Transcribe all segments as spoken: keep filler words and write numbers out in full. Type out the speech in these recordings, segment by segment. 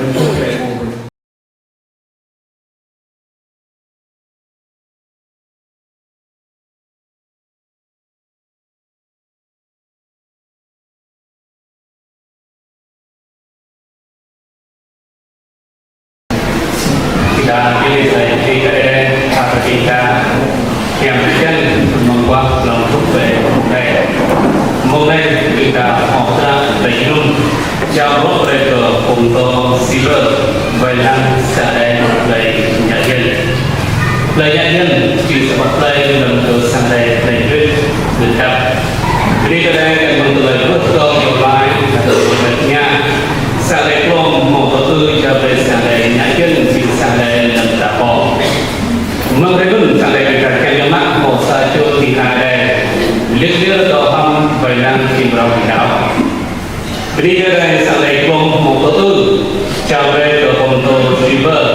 Kita pilih saya jadi kade apa kita yang akan membuat dalam hubei hubei. Mulai kita họp ra dari dulu. Jao rŏ brơi kơ pô pơtô Siver, wai lăng sang Ơi Adai Plei Ñă Dien. Plei Ñă Dien, či sa păt plei lăm kơ sang Ơi Adai Plei Brit, Brit Kăp. Bơni kơ Ơi Adai, kơ mơ̆ng tơlơi pơtô yơh lai, kơ tơlơi pơtô ñă. Sang Ơi Adai Plom, hmâo tơlơi jao brơi sang Ơi Adai Ñă Dien, či sang Ơi Adai lăm ta pô. Mơ̆ng rơnun sang Ơi Adai Brit Kăp kiăng yơh mă, hmâo sa čô ding kơna Ơi Adai. Liơk liơr dŏ hăm wai lăng či mrâo ƀing đaŏ. Bơni kơ Ơi Adai sang Ơi Adai Plom hmâo tơlơi jao brơi kơ pô pơtô Siver,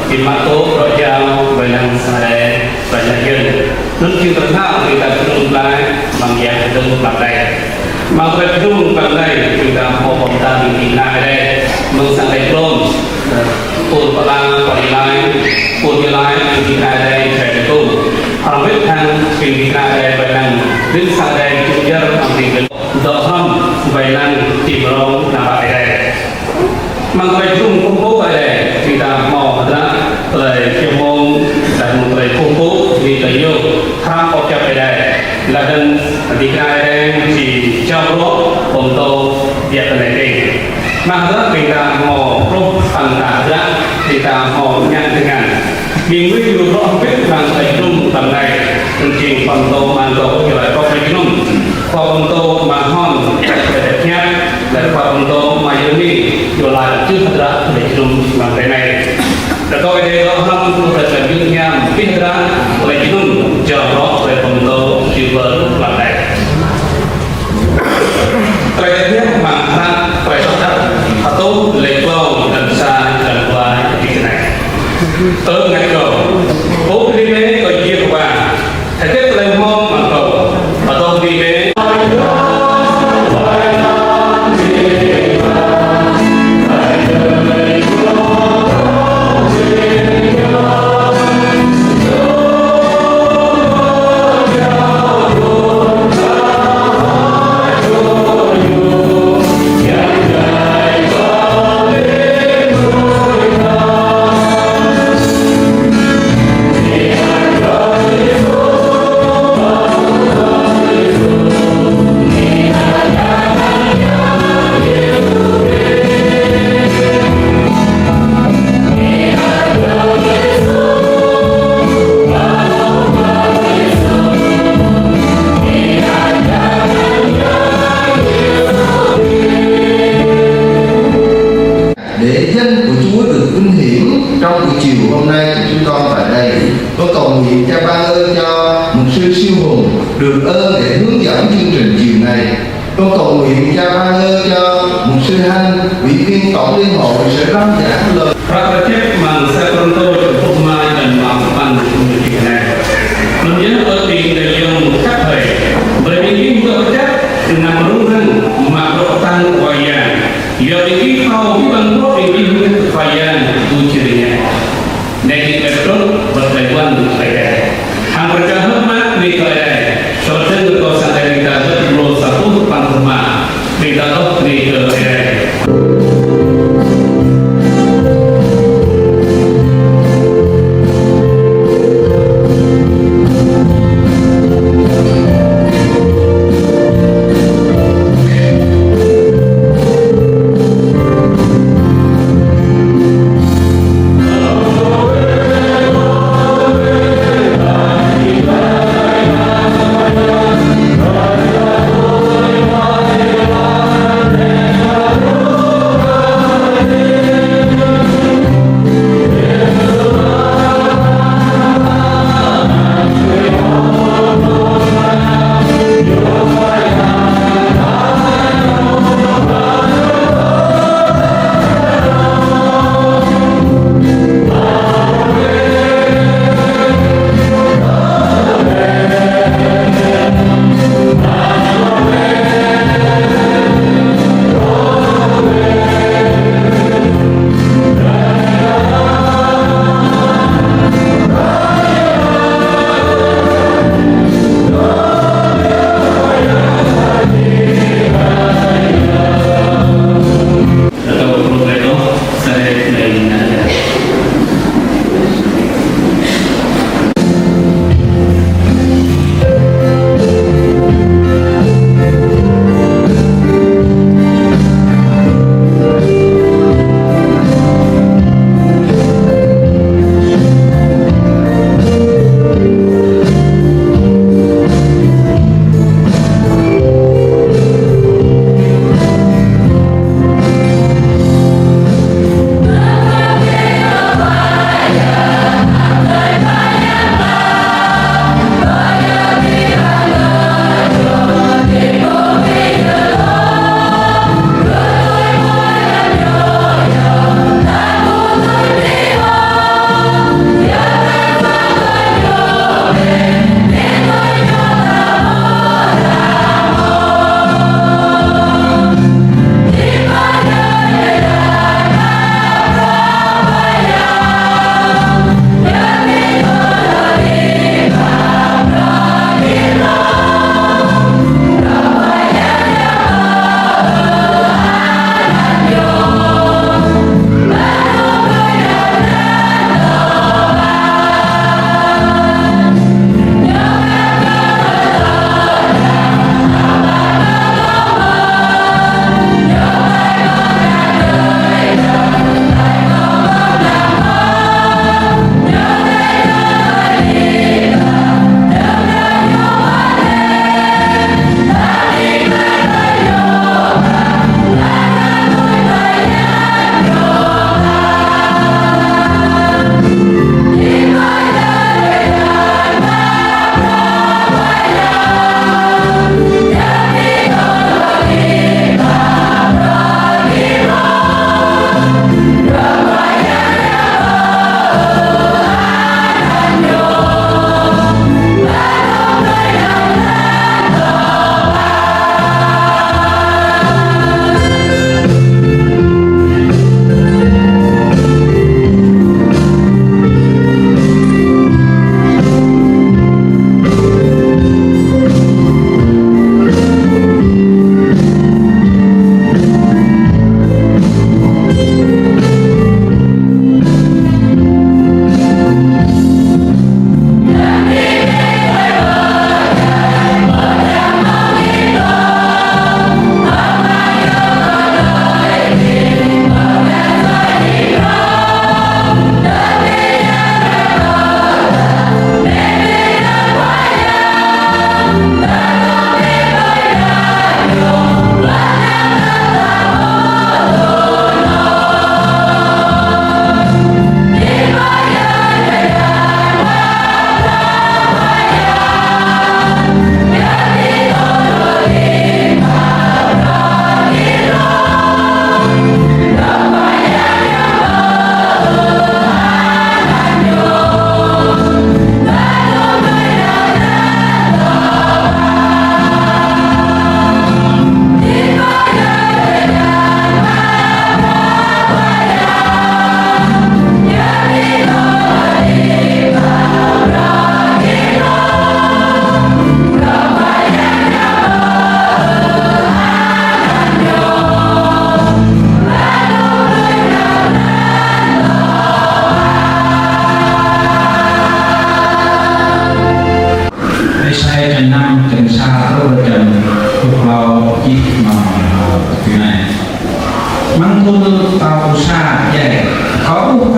či mă tŏ rŏ jao wai lăng sang Ơi Adai Plei Ñă Dien. Nun či tơhnal kơ ta kơnung blai, mơ̆ng yang kơnung blai đai. Mơ̆ng kơnung blai đai, kơ ta hmâo pơm ta ding kơna Ơi Adai, mơ̆ng sang Ơi Adai Plom, pô pơala, pô yơh lai, pô yơh lai, ding kơna Ơi Adai, Ơi Adai Plom. Hăng wơ̆t hăng ding kơna Ơi Adai, wai lăng, ding sang Ơi Adai, či jao, hăng ding Dŏ hăm wai lăng či mrâo nao pơ Ơi Adai. Mơ̆ng tơlơi jum kơkuh pơpŭ Ơi Adai, či ta hmâo hơdră tơlơi jơmông, laih anŭn tơlơi kơkuh pơpŭ, či ta yơh hrăm kơkuh pơpŭ Ơi Adai. Laih anŭn ding kơna Ơi Adai či jao rŏ pơtô biă kơ anai kơ. Mơ̆ng hơdră ƀing ta hmâo pluh păn ta hơdră, ƀing ta hmâo ñăn tơngan. Ƀing gih yua rŏ hơbĭt mơ̆ng tơlơi jum tơm anai, tơm jing pơtô mơ̆ng tơlơi jơlan kơ tơlơi jum. Khua pơtô Ama Hon, tơlơi pơhiăp, laih khua pơtô Ama Yơni, yua laĭ čư̆ hơdră tơlơi jum mơ̆ng tơlơi anai. Rơkâo Ơi Adai dŏ hăm tơlơi jum hiam, pih hơdră tơlơi jum, jao rŏ tơlơi pơtô Siver tơm anai. Tơlơi hiăp mơ̆ng hră Tơlơi Soh Đăo, hơtŭ lĕ klâo, črăn sa, črăn dua, čih anai. Ơ Ngă Kâo, pô pơplih bĕ kơ Yêhôwa, hơget tơlơi hmâo mơ̆ng Kâo, pơtô bơni bĕ. Để danh của Chúa được vinh hiển trong buổi chiều hôm nay của chúng con tại đây, con cầu nguyện Cha ban ơn cho mục sư Siu Hùng được ơn để hướng dẫn chương trình chiều nay. Con cầu nguyện Cha ban ơn cho mục sư Hanh, ủy viên Tổng Liên hội Sở Răn Giảng Lời. Hră Kơčăp mơ̆ng Sa Kôrintô črăn pluh rơma, črăn rơma păn, čih anai. Anŭn yơh, ơ ƀing gơyut khăp hơi, brơi ƀing gih dŏ kơčăp, anăm rŭng răng, mă bruă kơtang Khua Yang. Yua ƀing gih thâo, ƀing bruă ƀing gih mơ̆ng Khua Yang, ƀu či rơngiă. Anai jing tơlơi pơtrŭt, wơ̆t tơlơi wăn Ơi Adai. Hăng pơčah hơ̆k mơak bơni kơ Ơi Adai. Sŏ tơ̆ng kơ sang Ơi Adai ta, wơ̆t mrô sa pluh păn rơma. Ƀing ta dŏ bơni kơ Ơi Adai.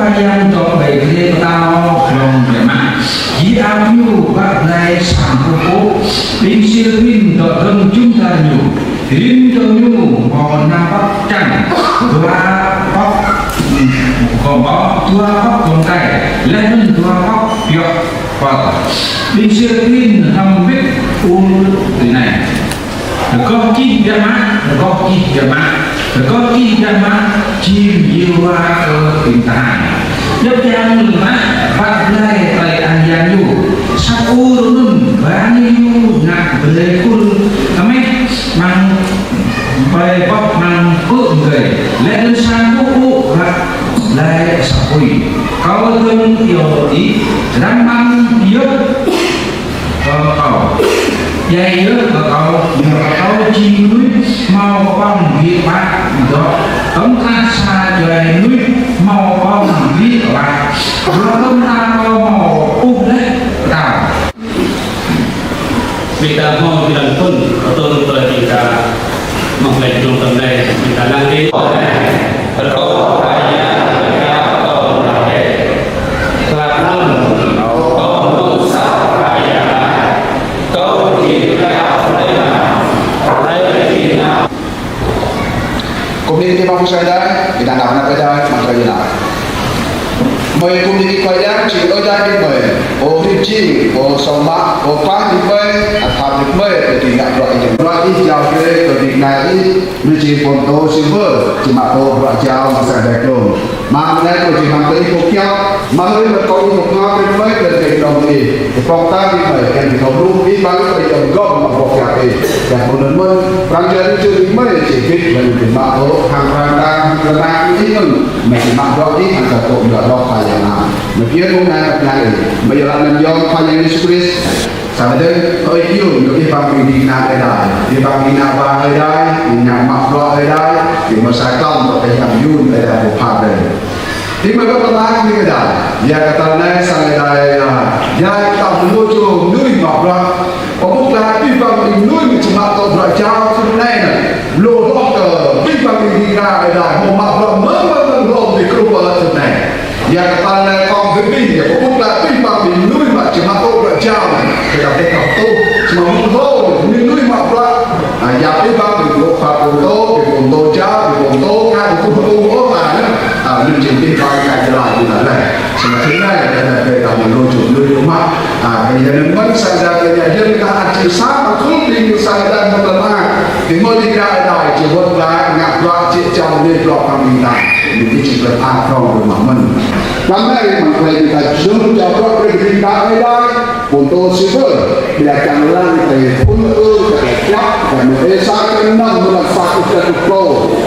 Yang dŏ ƀơi glai pơtao hlŏng biă mă. Djik ao ñu bă blai sang pơpŭ. Ƀing sir rin dŏ dơ̆ng jum dar ñu. Rin dŏ ñu hmâo năm pŏk čang, dua pŏk gom ƀô̆, dua pŏk gom kai, laih anŭn dua pŏk pioh pơl. Ƀing sir rin hrŏm wĭt ur tui anai: Rơgoh čih biă mă, rơgoh čih biă mă, rơgoh čih biă mă, jing Yêhôwa kơ ƀing tơhan. Djŏp djang lơ̆m mă bă blai tơlơi ang yang ñu, asăp ur anŭn ba ñu ngă blai khul kơmeh amăng ƀơi boh amăng pơ̆ mơgơi, laih anŭn sang pơpŭ bă blai asăp apui. Kâo dơ̆ng iâu ih, răng măng yơh kơ kâo. Djai yơh kơ kâo, yua kơ kâo jing mơnuih hmâo pơpŏng biă mă dŏ tŏng krah sa djuai mơnuih hmâo pơpŏng biă mă. Yua kơ mơta kâo hmâo ƀuh laih pơtao. Ƀing ta hmâo ƀing lăng phŭn, pơtô tơlơi ƀing ta mơ̆ng lĕ dlông tơm lĕ, ƀing ta lăng đi. Kơ ƀing ta nao nao pơ đai, ƀing ta nao nao pơ đai, mă tơlơi yơh. Mơi kơ ƀing ih Khua Yang, či ơi Adai ƀing mơi, pô hơdip jing, pô song mă, pô pah ƀing mơi, ăt pap ƀing mơi, kơ ƀing ngă bruă ih. Bruă ih jao brơi kơ ƀing ană ih, mơi jing pô pơtô sĭt bơ, či mă tŭ bruă jao mơ̆ng sang Ơi Adai glông. Mơ̆ng anai kâo či hăng kơ ih pô kiaŏ, mơ̆ng anai kâo ih pô ngă brơi mơi, brơi kơ ih dŏ ih. Ih pŏk ta ƀing mơi, kiăng ih thâo lu, ih păng kơ ih dŏ gŏm mă pŏk kiaŏ ih. Yang pô anŭn mơ̆n, pran jua ih čư ƀing mơi, či bĭt lăng ƀing mă tŭ, hăng pran ta, hăng pran ta ih anŭn, mơi či mă dŏ ih, hăng kơ tŭ dŏ dŏ Khua Yang anŭn. Mơi kiăng mơ̆ng anai kơ pơnai ih, mơi yơh lăng anăn yŏng Khua Yang Yêsu Krist. Samơ̆ dơ̆ng, ơi yơh, yơh ih păng ƀing ding kơna Ơi Adai, ih păng ding kơna wa Ơi Adai, ih ngă mă bruă Ơi Adai, ih mơ̆ sa klăm, pơkă hiam yun Ơi Adai pơpha brơi. Ih mơ̆ kơ pơtlaih ƀing Ơi Adai, yua kơ tơl anai sang Ơi Adai, a, yua kơ ta mơnuih čô mơnuih mă bruă. Pơƀut laĭ ih păng ƀing mơnuih mơ̆ či mă tŭ bruă jao tui anai anŭn. Lu hloh kơ ih păng ƀing ding kơna Ơi Adai, hmâo mă bruă mơ̆ng mơ̆ng mơ̆ng hlŏm ƀing kruh pơ tui anai. Yua kơ tơl anai kông bĭ bĭ, yua kơ pơƀut laĭ ih păng ƀing mơnuih mă či mă tŭ bruă jao anai. Kơ ta tĕh kơ tŭ, či mă mơ̆ng hlŏm, ƀing mơnuih mă bruă. A, yua ih păng ƀing gŏ pha pơtô, ƀing pơtô jao, ƀing pơtô ka, ƀing pơtô ôh ta anŭn. A, anŭn jing ih păng ka jơlan ƀing ta anai. Samơ̆ tui anai, ta anai brơi ta mơ̆ lu čô mơnuih mă. A, ƀing ta anŭn mơ̆n sang Ơi Adai ta yơh ta ăt či sa mă khul ƀing sang Ơi Adai mơ̆ ta mă. Ƀing mơ̆ ding kơna Ơi Adai či wơ̆t ta ngă bruă či čang ƀing bruă pơmĭn ta. Ƀing či wơ̆t ta prŏng ƀing mă mơ̆n. Tơl anai mơ̆ng tơlơi ƀing ta jơnum jao bruă brơi ƀing ta Ơi Adai. Pơtô sĭt bơ, ƀing ta čang lăng tơlơi phŭn ư, tơlơi kiaŏ, tơlơi mơ̆ ih sa čang năm mơ̆n sa ư tơlơi pơtô,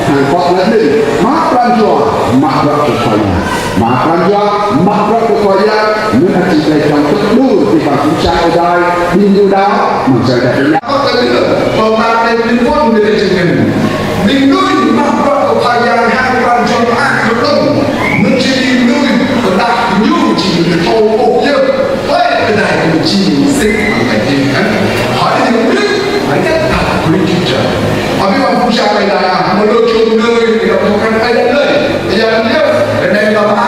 hăng kŏ lĕ anai, mă pran jua, mă bruă kơ Khua Yang. Mă pran jua, mă bruă kơ Khua Yang, anŭn hă či tơlơi čang tŭ đur, ƀing păng kơkuh Ơi Adai, ƀing Yuđa, mơ̆ng Ơi Adai ƀing ta. Kơ tơlơi, pơmă tơlơi ƀing pun ƀing ta čang. Ƀing mơnuih mă bruă kơ Khua Yang hăng pran jua mơak kơ đơ̆ng. Mơ̆ng či ƀing mơnuih pơdah ñu či ƀing thâo ƀuh yơh. Hlơi pơdah ñu či sĭt mơ̆ng Ơi Adai. Hơdôm mơnuih, mơ̆ng ta ta ƀuh kơ čang. Abih bang pơkơkuh Ơi Adai, mơ̆ lu čô mơnuih, ƀing ta pơkơkuh Ơi Adai lơi. Ơi Adai lơi, rơnai ta mă,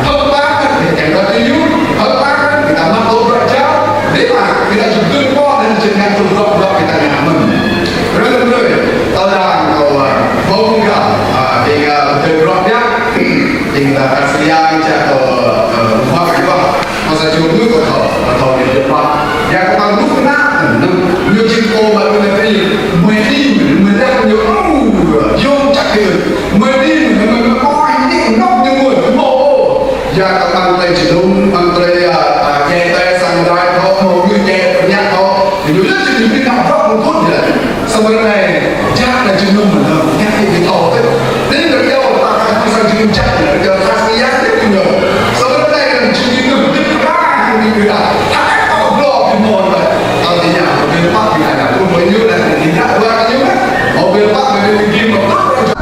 hơ̆k mơak, ƀing ta kơ tui ñu, hơ̆k mơak, ƀing ta mă tŭ bruă jao, ƀing ta, ƀing ta jing tui pô, dan jing ngă tŭ bruă, bruă ƀing ta ngă mơ̆n. Rơ̆ng rơ̆ng, tơdang kâo, a, ƀơ̆ng gah, a, ƀing, a, tŭ bruă biă, ƀing ta kơ siang, čă kâo, a, mă kơ bruă. Mơ̆ sa čô mơnuih kơ thâo, kơ thâo ñu jơpă. Yua kơ păng lu kơna, anŭn, ñu jing pô mă lu anai, mơi ih, mơi dah ñu, u, yôm čăk kơ, mơi ih, mơi, mơi, mơi, ôh, ñu, nŏk ñu mơi, mơ̆, ô. Yua kơ păng tơlơi jơnum, păng tơlơi, a, a, čê tơlơi sang rai thâo, mơ̆ ñu čê tơlơi ñă thâo, ñu yơh jing ñu ƀing ngă bruă mơ̆ng khul yơh. Samơ̆ ră anai, jak anai jơnum mơ̆n, jak ih ƀu thâo ôh. Tơl ră yơh ta kơ sang jơnum jak anai, ră yơh ta si yă tơl ñu. Samơ̆ ră anai, jơnum ñu ƀu thâo ôh, ñu ƀu thâo. Thâo ôh, ƀu thâo ôh. Tơl tơña, ƀu thâo ôh, ƀu thâo ôh, ƀu thâo ôh. Ƀu thâo ôh, ƀu thâo ôh, ƀu thâo ôh.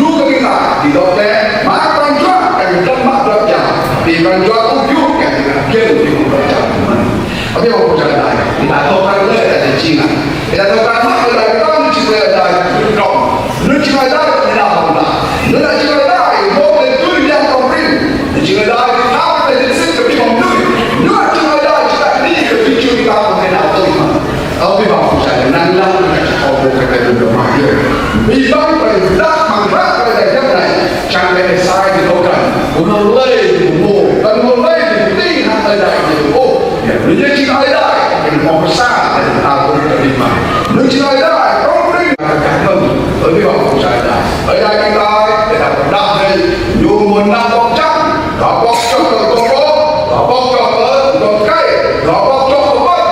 Lu kơ ƀing ta, ƀing dŏ tĕ, mă pran jua, kiăng dŏ mă pran jua. Ƀing pran jua ƀu djơ̆, kiăng dŏ kiăng ƀu djơ̆. Abih bang pơjing Ơi Adai, ƀing ta thâo krăn lĕ, ta čih ngă. Ƀing ta thâo krăn mă Ơi Adai, ƀing ta čih Ơi Adai, ƀing ta. Ñu čih Ơi Adai, ƀing ta hơ̆m ta. Ñu čih Ơi Adai, ƀing ta tui yang kông prin. Ñu čih Ơi Adai, ƀing ta tui yang sĭt kơ ƀing mơnuih. Ñu čih Ơi Adai, ƀing ta tui yang sĭt kơ ƀing mơnuih. Abih bang pơjing Ơi Adai, năng lăng kơ čô pô kơ tơlơi dŏ mă yơh. Abih bang pơjing Ơi Adai, mơ̆ng ră Ơi Adai djăp anai. Čang kơ Êsai dŏ krăn. Mơ̆ng lĕ, mơ̆ng, mơ̆ng lĕ, mơ̆ng tĭng hăng Ơi Adai dŏ. Ôh, yơh, ñu čih Ơi Adai, ñu mơ̆ng pơsat, ñu ta tui kơ ƀing mă. Ñu čih Ơi Adai, kông prin, kơ kông. Abih bang pơjing Ơi Adai. Ơi Adai ƀing ta, ƀing ta pơdah anai, ñu mơ̆ng anăp bŏk čang, rơbŏk čŏk kơ kông pô, rơbŏk čŏk kơ kông kai, rơbŏk čŏk kơ bơ̆t.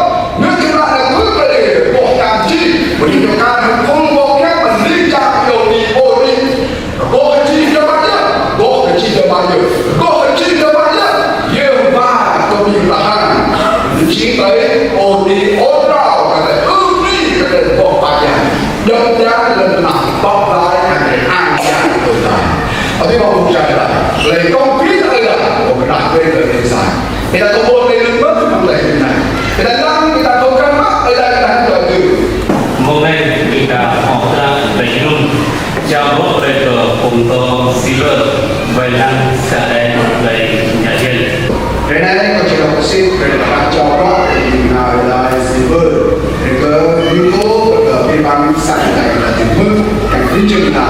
Ñu čih anai kơ kơ đe, bŏk čang čih, bơni ñu kơ hăng kông bŏk čang, bơni čang kơ ƀing ƀu đĭ. Rơgoh kơ čih dơ̆ng mơ̆ng yơh, rơgoh kơ čih dơ̆ng mơ̆ng yơh, rơgoh kơ čih dơ̆ng mơ̆ng yơh. Yêhôwa kơ ƀing ta hăng. Ñu čih tui ôh đĭ ôh rao kơ tơlơi ưm ni kơ tơlơi rơgoh pă yang. Djŏp djai lŏn tơnah pŏk lai kơ tơlơi ang yang kơ ta. Abih bang pơjing Ơi Adai. Lĕ kông prin Ơi Adai. Kông prin Ơi Adai kơ ƀing ta. Ƀing ta thâo ƀuh tơlơi lơ̆m mơ̆n tơlơi anai. Ƀing ta lăng, ƀing ta thâo krăn mă Ơi Adai ƀing ta tui. Mông anai ƀing ta hmâo tơlơi lơ̆m. Čang rŏ brơi kơ phung tŏ Silver, wai lăng sa đen wai ña jen. Ră anai kâo či đŏk sĭt brơi kơ čang rŏ ƀing nao Ơi Adai Silver. Brơi kơ ñu pô kơ ƀing bang sa đen wai ña jen. Mơ̆ng kiăng tui čang ta,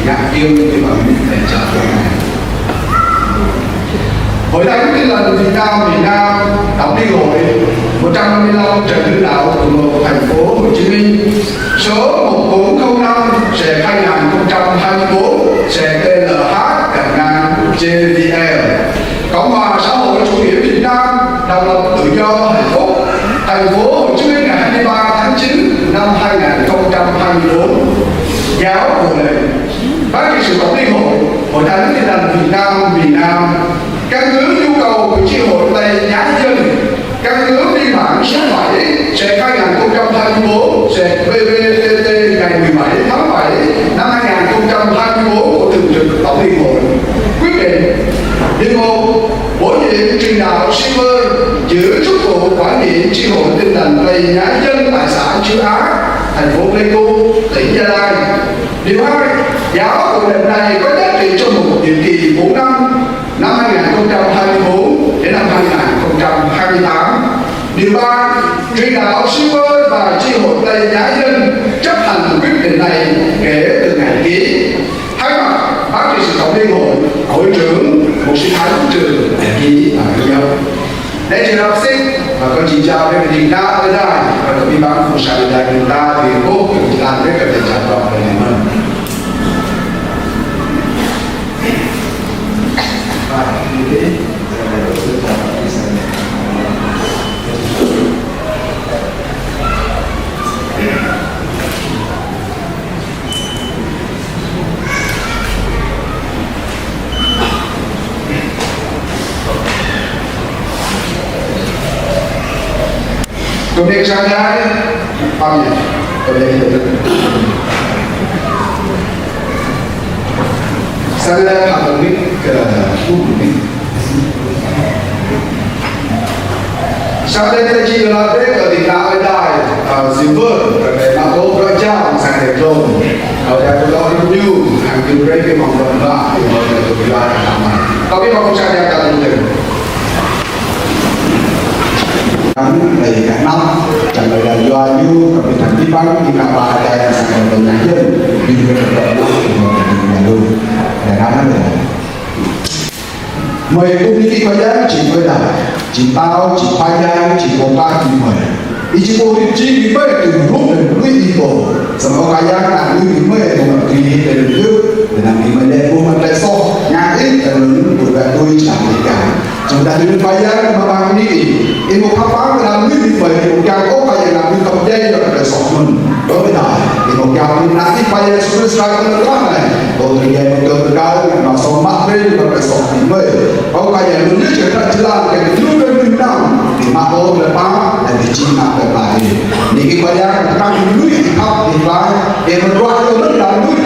ngă kiăng ƀing bang mĭn kơ čang rŏ anai. Hội Thánh Tin Lành Việt Nam miền Nam, Tổng Liên Hội, một trăm năm mươi lăm Trần Hưng Đạo, quận một, thành phố Hồ Chí Minh, số một bốn không năm, sẹt hai nghìn không trăm hai mươi bốn, sẹt T L H gạch ngang J V L. Cộng hòa Xã hội Chủ nghĩa Việt Nam, độc lập tự do hạnh phúc, thành phố Hồ Chí Minh, ngày hai mươi ba tháng chín năm hai nghìn không trăm hai mươi bốn. Giáo hội lệnh. Ban trị sự Tổng Liên Hội, Hội Thánh Tin Lành Việt Nam miền Nam, căn cứ nhu cầu của chi hội Tây Á Dân, căn cứ biên bản số bảy, sẹt hai nghìn không trăm hai mươi bốn, sẹt B B T T ngày mười bảy tháng bảy năm hai nghìn không trăm hai mươi bốn của Thường trực Tổng Liên Hội, quyết định: Điều một, bổ nhiệm truyền đạo Silver giữ chức vụ quản nhiệm chi hội Tin Lành Tây Á Dân tại xã Chư Á, thành phố Pleiku, tỉnh Gia Lai. Điều hai, giáo hội lệnh này có giá trị trong một nhiệm kỳ bốn năm, năm hai nghìn không trăm hai mươi bốn đến năm hai nghìn không trăm hai mươi tám. Điều ba, truyền đạo Silver và chi hội Tây Á Dân chấp hành quyết định này kể từ ngày ký. Thay mặt Ban trị sự Tổng Liên Hội, Hội trưởng, Mục sư Thái Quốc Trường đã ký bản ghi nhớ. Để trường học sinh và con chị chào với gia đình đã ở đây và được đi bán của xã hội đại chúng ta thì vô cùng làm với cái tình trạng đó là mình hơn. Kơ ƀing sang Thái, păng nhé, kơ ƀing sang Thái, păng ƀing kơ, kơ ƀing Sau đây, ta či lăi brơi kơ ƀing nao Ơi Adai, ơ, Silver, kơ ƀing nao Kâo pơjao sang Ơi Adai glông. Kâo pơjao glông ñu, hăng ñu brơi kơ mơ̆ng glông ba, ñu brơi kơ glông ba. Kâo ƀu mơ̆ng sang Ơi Adai glông. Kâo ƀu ngă anăp, čang Ơi Adai yua ñu, kâo ƀu thâo ƀing ƀing, ƀing anăp ba Ơi Adai sang Ơi Adai ñu yơh, ƀing ñu kơ glông ba, ñu brơi kơ glông ba. Ơi Adai anăp. Mơi ƀuh anai kơ Khua Yang či mơi đah, či pơtao, či pơyang, či pơpă kơ mơi. Ih či pô rĭm čô kơ mơi tui hrup lĕ lui ih pô. Samơ̆ Khua Yang anăn lui kơ mơi, kơ mơi tui hrup lĕ lui, lĕ anăn kơ mơi lĕ ƀuh mơi tơlơi soh, ngă ih tơlơi lui, ƀuh ƀă tui čang ih kah. Samơ̆ đah tui Khua Yang kơ mơi ƀuh anai kơ, ih mơ̆ khăp pang kơ anăn lui kơ mơi, ih mơ̆ kiăng ôh Khua Yang anăn lui khăp djai kơ tơlơi soh mơ̆n. Ƀơi anai, ih mơ̆ kiăng anăn ih Khua Yang Yêsu Krist ră kơ anăn tơlơi anai. Ƀuh tơlơi djai mơ̆ kơ tơlơi kơ anăn soh mă brơi kơ tơlơi soh kơ mơi. Ƀuh Khua Yang lui ñu čang ta jơlan kơ ñu brơi lui anăn. Ih mă ƀuh tơlơi pap, anăn ih či mă tơlơi pap ih. Anai kơ Khua Yang kơ anăn lui ih khăp ih pap, ih mơ̆ ruah kơ anăn lui.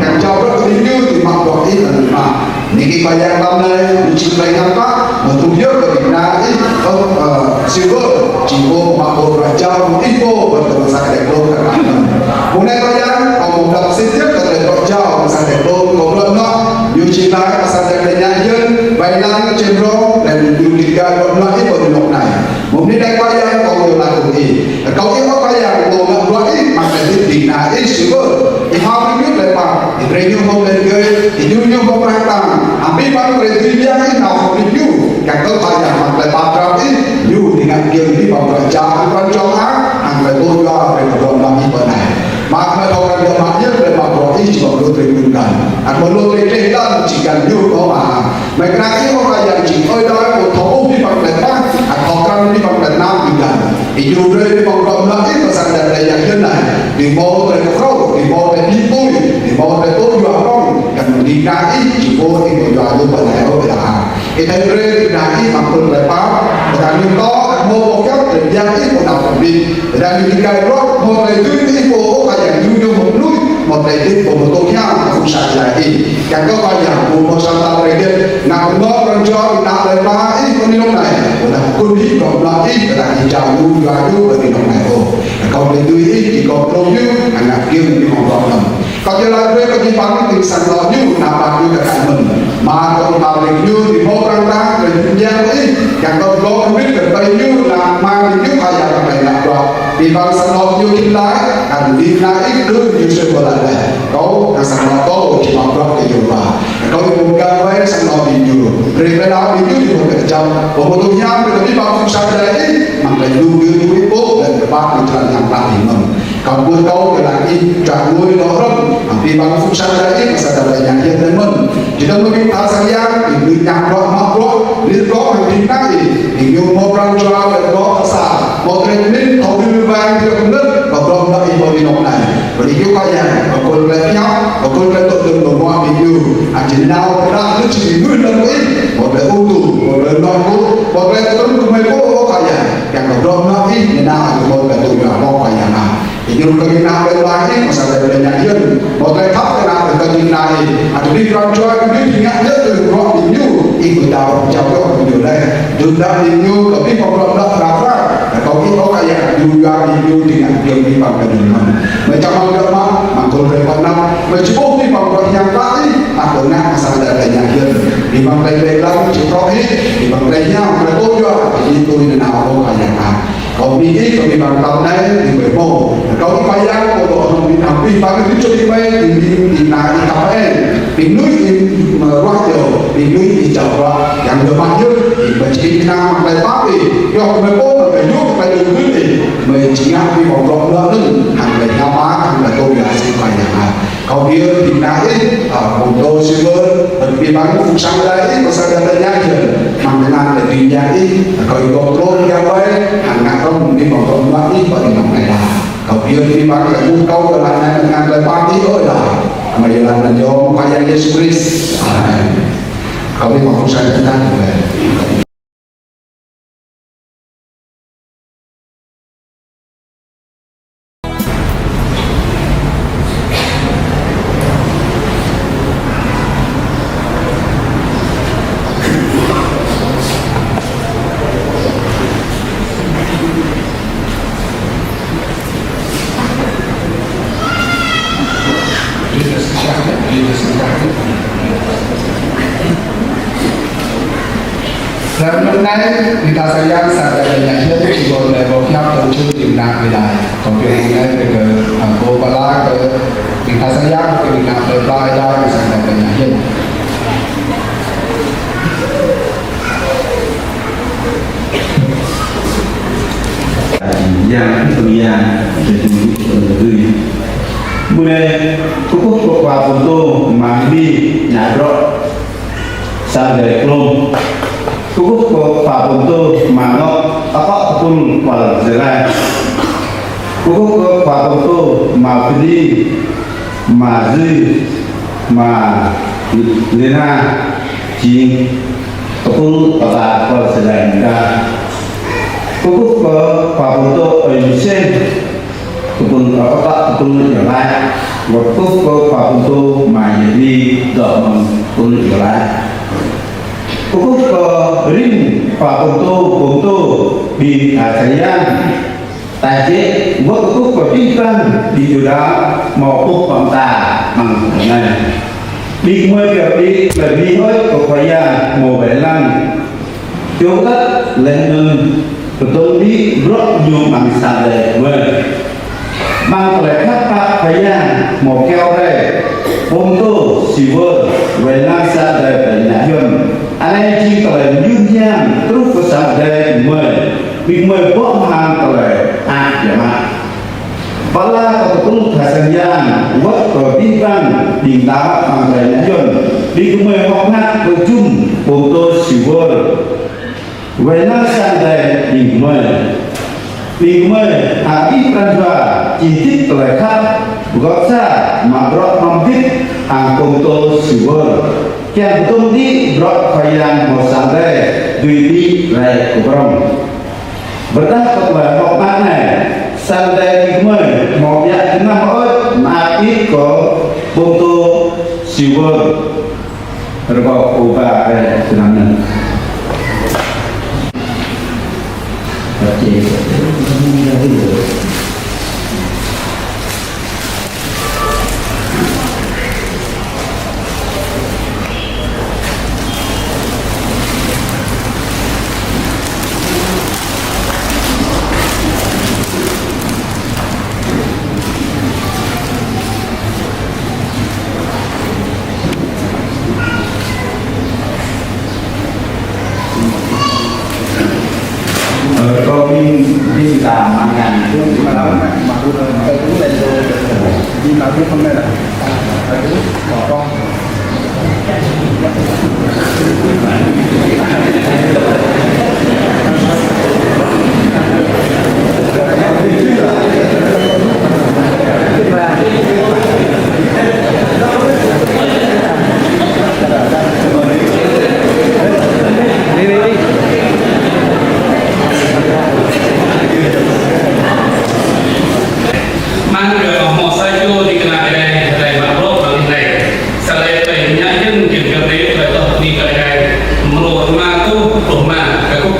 Kơ čô bruă kơ ñu ih mă bruă ih anăn mă. Anai kơ Khua Yang tơlơi anai, ñu či tơlơi ngă pă, mơ̆ tŭ yơh kơ ƀing ană ih, ơ, ơ, Silver, či pô mă pô pơjao, ih pô, ƀơi tơlơi sang Ơi Adai glông kơ anăn. Mơ̆ng anai Khua Yang, kâo mơ̆ đăp sĭt yơh kơ tơlơi pơjao, sang Ơi Adai glông, kâo glông anŭn, ñu či tơlơi, sang Ơi Adai ñu yơh, ƀai lăng, čem rong, lĕ ñu či tơlơi glông anŭn, ih pô ñu anai. Mơ̆ng anai Khua Yang kâo ngă laĭ kơ ih. Kâo ih ôh Khua Yang kâo ngă bruă ih, mă tơlơi hơdip ƀing ană ih Silver. Ih hơmâo ƀing ñu tơlơi pap, ih brơi ñu hơmâo tơlơi gơi, ih djru ñu hơmâo prang tang. Abih bang tơlơi dưi biă ih nao hơmâo ƀing ñu. Kơ kâo Khua Yang mă tơlơi pap drap ih, ñu či ngă giŏng abih bang bruă jhat, hăng pran jua ăt, hăng tơlơi tŭ yua, brơi kơ bruă mơnuih ih pơ anai. Mă tơlơi thâo krăn yua mă yơh, tơlơi mă bruă ih či mă lu tơlơi mơ̆n. Ăt mă lu tơlơi tơlơi či găn ñu ôh mă. Mơi kơnang ih ôh Khua Yang či ơi đai pô thâo ƀuh abih bang tơlơi pap, ăt thâo krăn abih bang tơlơi anăm ƀing găn. Ih djru brơi abih bang bruă mơnuih ih pơ sang Ơi Adai ñu yơh anai. Ih hơmâo tơlơi kơkrâo, ih hơmâo tơlơi pĭ pui, ih hơmâo tơlơi tŭ yua prong, kơ ƀing ană ih či pô ih pô yua lu pơ anai ôh ih đah. Ih thâo brơi ƀing ană ih mă tơlơi pap, ƀơi anăp ñu tŏ, ăt hơmâo pơkiaŏ tơlơi biă ih pô đăo tơlơi ƀĭ. Ƀơi anăp ñu tơkai bruă, hơmâo tơlơi dưi ih pô ôh Khua Yang ñu ñu hơmâo lui, hmâo tơlơi dưi pô hơmâo tŭ hiam, phung sang Ơi Adai ih. Kiăng kơ Khua Yang pô hơmâo sa tal rơgĕt, ngă pơmơ̆ pran jua ƀing ană plei pla ih pơ anai anŏ anai. Ƀơi anăp kŭn hĭ kơ ană ih, ƀơi anăp ih jao ñu, yua ñu pơ anai anŏ anai ôh. Kâo tơlơi dưi ih, či kâo pơtô ñu, hăng ngă giŏng ñu hơmâo tŏ anŭn. Kâo či laĭ brơi kơ abih bang ƀing sang anŏ ñu, anăp ƀă ñu kơ kăi mơ̆n. Mă kơ ƀing pơmĭn ñu, či hơmâo prang tang, brơi ñu kiăng ih, kiăng kơ glông kơ ƀing kơ ƀing ñu, anăp mă ñu Khua Yang kơ ƀing anăp bruă. Abih bang sang anŏ ñu či laĭ, hăng ƀing ană ih đuaĭ ñu sui pơlaĭ laih. Kâo, hăng sang anŏ kâo, či mă bruă kơ ñu ba. Kâo ƀu pơgang wai sang anŏ ƀing ñu. Brơi kơ ană ƀing ñu či pơkơjăp. Pơmơ̆ tŭ hiam brơi kơ abih bang phung sang Ơi Adai ih. Mă tơlơi lu gơ̆ ñu ih pô, lĕ kơ ba kơ črăn yang pla ih mơ̆n. Kâo ƀuh kâo kơ lăi ih, čang ngui lŏ hrŏm. Abih bang phung sang Ơi Adai ih, mơ̆ sa tơlơi yang hiam lĕ mơ̆n. Či tơm ƀing tha sang yang, ƀing ñu ñam bruă, mă bruă, lir bruă, hăng ƀing ană ih. Ƀing ñu hơmâo pran jua, lĕ bruă, sa. Hơmâo tơlơi pơmĭn, thâo đĭ wai, tơlơi kơnơ̆t, kơ bruă mă ih pơ anai anŏ anai. Pơđĭ kơ Khua Yang, pơkŭl tơlơi pơhiăp, pơkŭl tơlơi tŭ tơlơi mơnuă ƀing ñu. Ăt či nao pơdah lu či ƀing mơnuih lăm ih, hmâo tơlơi ung tŭ, hmâo tơlơi nŏk kŭ, hmâo tơlơi tơtrŭn kơ mơi pô ôh Khua Yang. Kiăng kơ bruă mơnuă ih, ñu nao ăt hmâo tơlơi tŭ yua hmâo Khua Yang nao. Ih djru kơ ƀing ană plei pla ih, mơ̆ sa tơlơi plei ñu yơh. Hmâo tơlơi khăp kơ ană plei kơ ƀing ană ih. Ăt ƀu đĭ pran jua kơ ƀing ñu či ngă yơh tui bruă ƀing ñu. Ih pơtao pơjao yơh ƀing ñu laih. Dŭm đah ƀing ñu kơ abih bang bruă mơnuă prap prap. Kâo ih ôh Khua Yang, djru yua ƀing ñu či ngă giŏng abih bang kơ ƀing mơ̆n. Mơi čang hmâo bruă mă, mă kơ hrơi pơanăp. Mơi či ƀuh abih bang bruă hiam klă ih, mă kơ ngă mơ̆ sa tơlơi plei ñu yơh. Abih bang plei plei lăng či prŏk ih, abih bang plei hiam, plei tŭ yua, ih tui nanao ôh Khua Yang ah. Kâo bơni ih, kâo bơni abih bang tơlơi anai, ih ƀuh mơ̆. Kâo ih Khua Yang, kâo dŏ hrŏm ƀing abih bang ih čô ih mơi, ih ƀing ih ană ih kăp ih. Ƀing mơnuih ih mơruah yơh, ƀing mơnuih ih jao bruă, yang dŏ mă yơh, ih mơi či ih ană mă tơlơi pap ih. Yua kơ mơi pô, mơi yua kơ tơlơi đơ̆ng gưt ih. Mơi či ngă abih bang bruă mơnuă anŭn, hăng tơlơi ngă mă, hăng tơlơi tŭ yua sĭt Khua Yang ah. Kâo ƀiă ƀing ană ih, a, pơtô Silver, abih bang phung sang Ơi Adai ih, pơ sang Ơi Adai ñu yơh. Mơ̆ng anăn tơlơi ƀing ană ih, kâo ih gŏp glông kiăng wai, hăng ngă hrŏm abih bang bruă mơnuă ih, pơ anai anŏ anai đah. Kâo ƀiă abih bang kơ ƀuh kâo kơ lăi anai mơ̆ng anăn tơlơi pap ih ôh đah. Mơi yơh lăi anăn yơh mơ̆ng Khua Yang Yêsu Krist. Amen. Kâo abih bang phung sang Ơi Adai. Anai, ƀing ta sang yang sang Ơi Adai ƀing ngă hiam, či pô anai pô hiăp tơl čun ƀing ană Ơi Adai. Kâo kiăng anai brơi kơ, a, pô pơala kơ ƀing ta sang yang, kơ ƀing ană plơi pla Ơi Adai, kơ sang Ơi Adai ƀing ngă hiam. Yang Pơtô Yang, Pơtô Yang. Mơ̆ng anai, kơkuh kơ khua pơtô, mơ̆ng ƀing ană bruă sang Ơi Adai klôm. Kơkuh kơ khua pơtô, mơ̆ng ngŏ, akŏ tơpul kual Gia Lai. Kơkuh kơ khua pơtô, mơ̆ng Pini, mơ̆ng Dư, mơ̆ng Lena, jing tơpul ƀă kual Gia Lai ƀing ta. Kơkuh kơ khua pơtô Ơi Misen, tơpul, ơ, ƀă tơpul Gia Lai. Wơ̆t kơkuh kơ khua pơtô mơ̆ng Yêli, dŏ mơ̆ng tơpul Gia Lai. Kơkuh kơ rĭm khua pơtô, pơtô ƀing ta sang yang. Ta čĕ, wơ̆t kơkuh kơ ƀing ta, ƀing Yuđa, hmâo kơkuh kơ ta, mơ̆ng anai. Ƀing gơmơi pioh đĭ tơlơi bơni hơơč kơ Khua Yang hmâo wai lăng. Čô kơ tơlơi anŭn pơtô đĭ bruă ñu mơ̆ng sang Ơi Adai gơmơi. Mơ̆ng tơlơi khăp pap Khua Yang hmâo kiaŏ rai, pơtô Siwơ, wai lăng sang Ơi Adai ƀing ngă hiam. Anai jing tơlơi mơyun hiam truh kơ sang Ơi Adai gơmơi. Ƀing gơmơi ƀuh hăng tơlơi ăt biă mă. Pơala kơ tơpul ta sang yang, wơ̆t kơ ƀing ta, ƀing ta mă mơ̆ng tơlơi ngă hiam. Ƀing gơmơi hơ̆k mơak kơ jum pơtô Siwơ. Wai lăng sang Ơi Adai ƀing gơmơi. Ƀing gơmơi, a, ƀing pran jua, či hơdip tơlơi khăp, gŏp sa, mă bruă hrŏm hơdip, hăng pơtô Siwơ. Kiăng pơtô đĭ bruă Khua Yang hmâo sang Ơi Adai, dưi đĭ rai kơ prŏng. Bơdah kơ tơlơi hơ̆k mơak anai, sang Ơi Adai ƀing gơmơi, hmâo biă tơnah mơ̆ ơi, mơak ih kơ pơtô Siwơ. Rơkâo ƀu ba rai tơnah anŭn. Ơ, kâo ƀing, ƀing ta mơ̆ng anai. Mơ̆ng anai kâo hmâo sa čô ding kơna Ơi Adai, Ơi Adai mă bruă mơ̆ng anai. Sa lĕ tơlơi ngă hiam jing kơ tơlơi tơlơi tơlơi tơlơi Ơi Adai. Mrô rơma tuh pluh rơma, kơkuh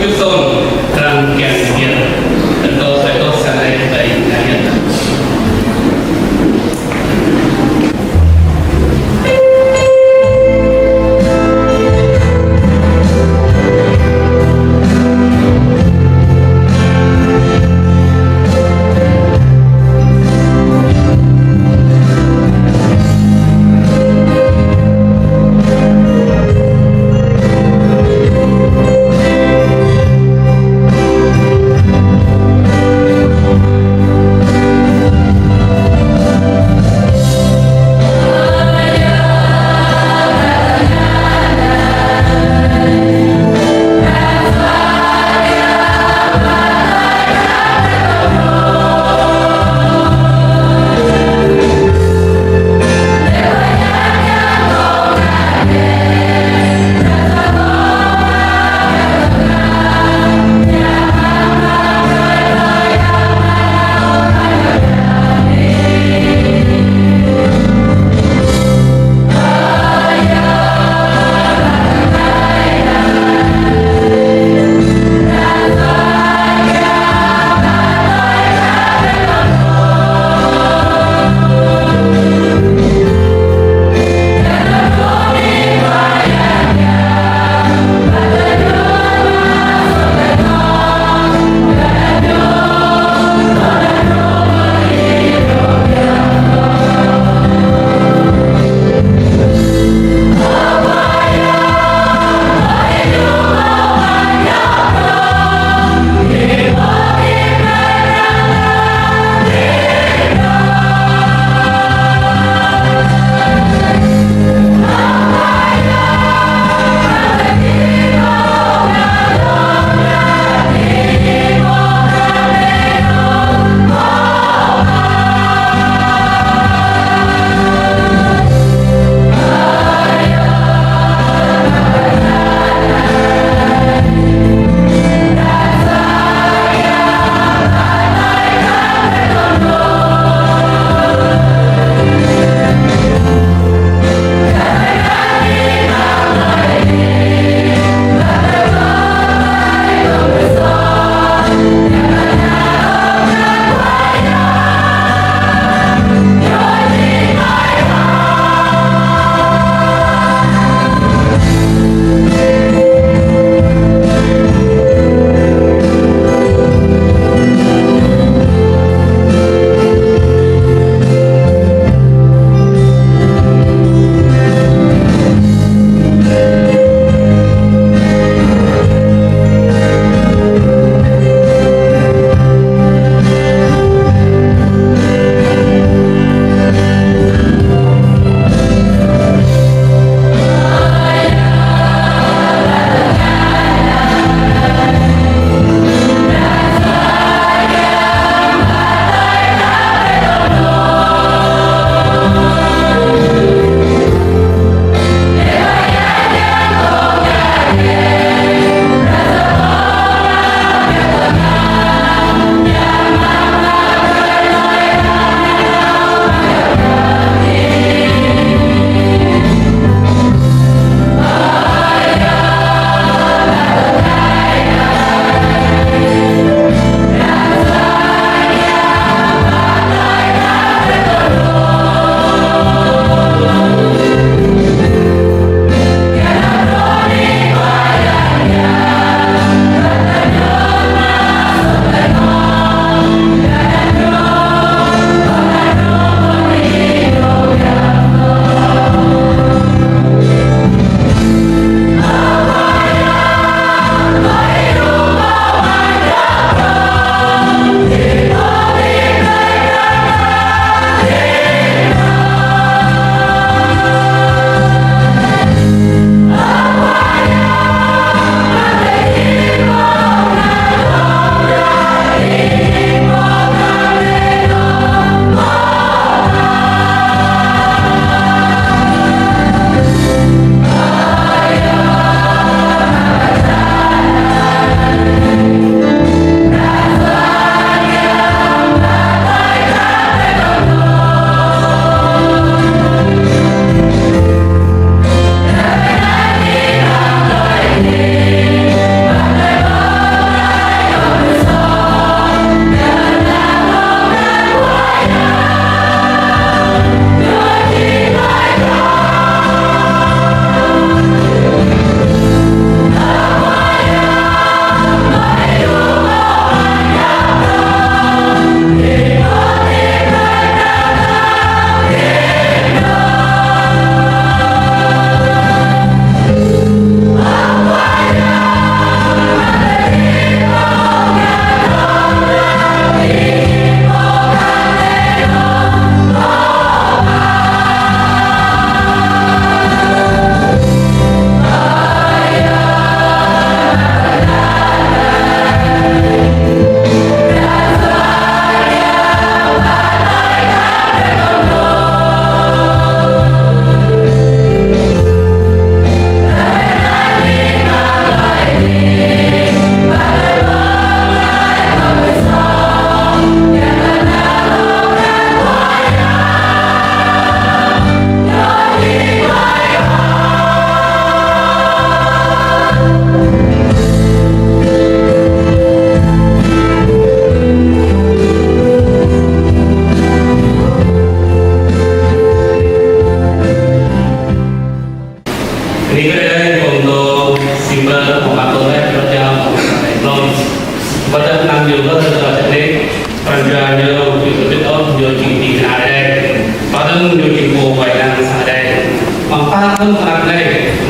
Mơ̆ng anai,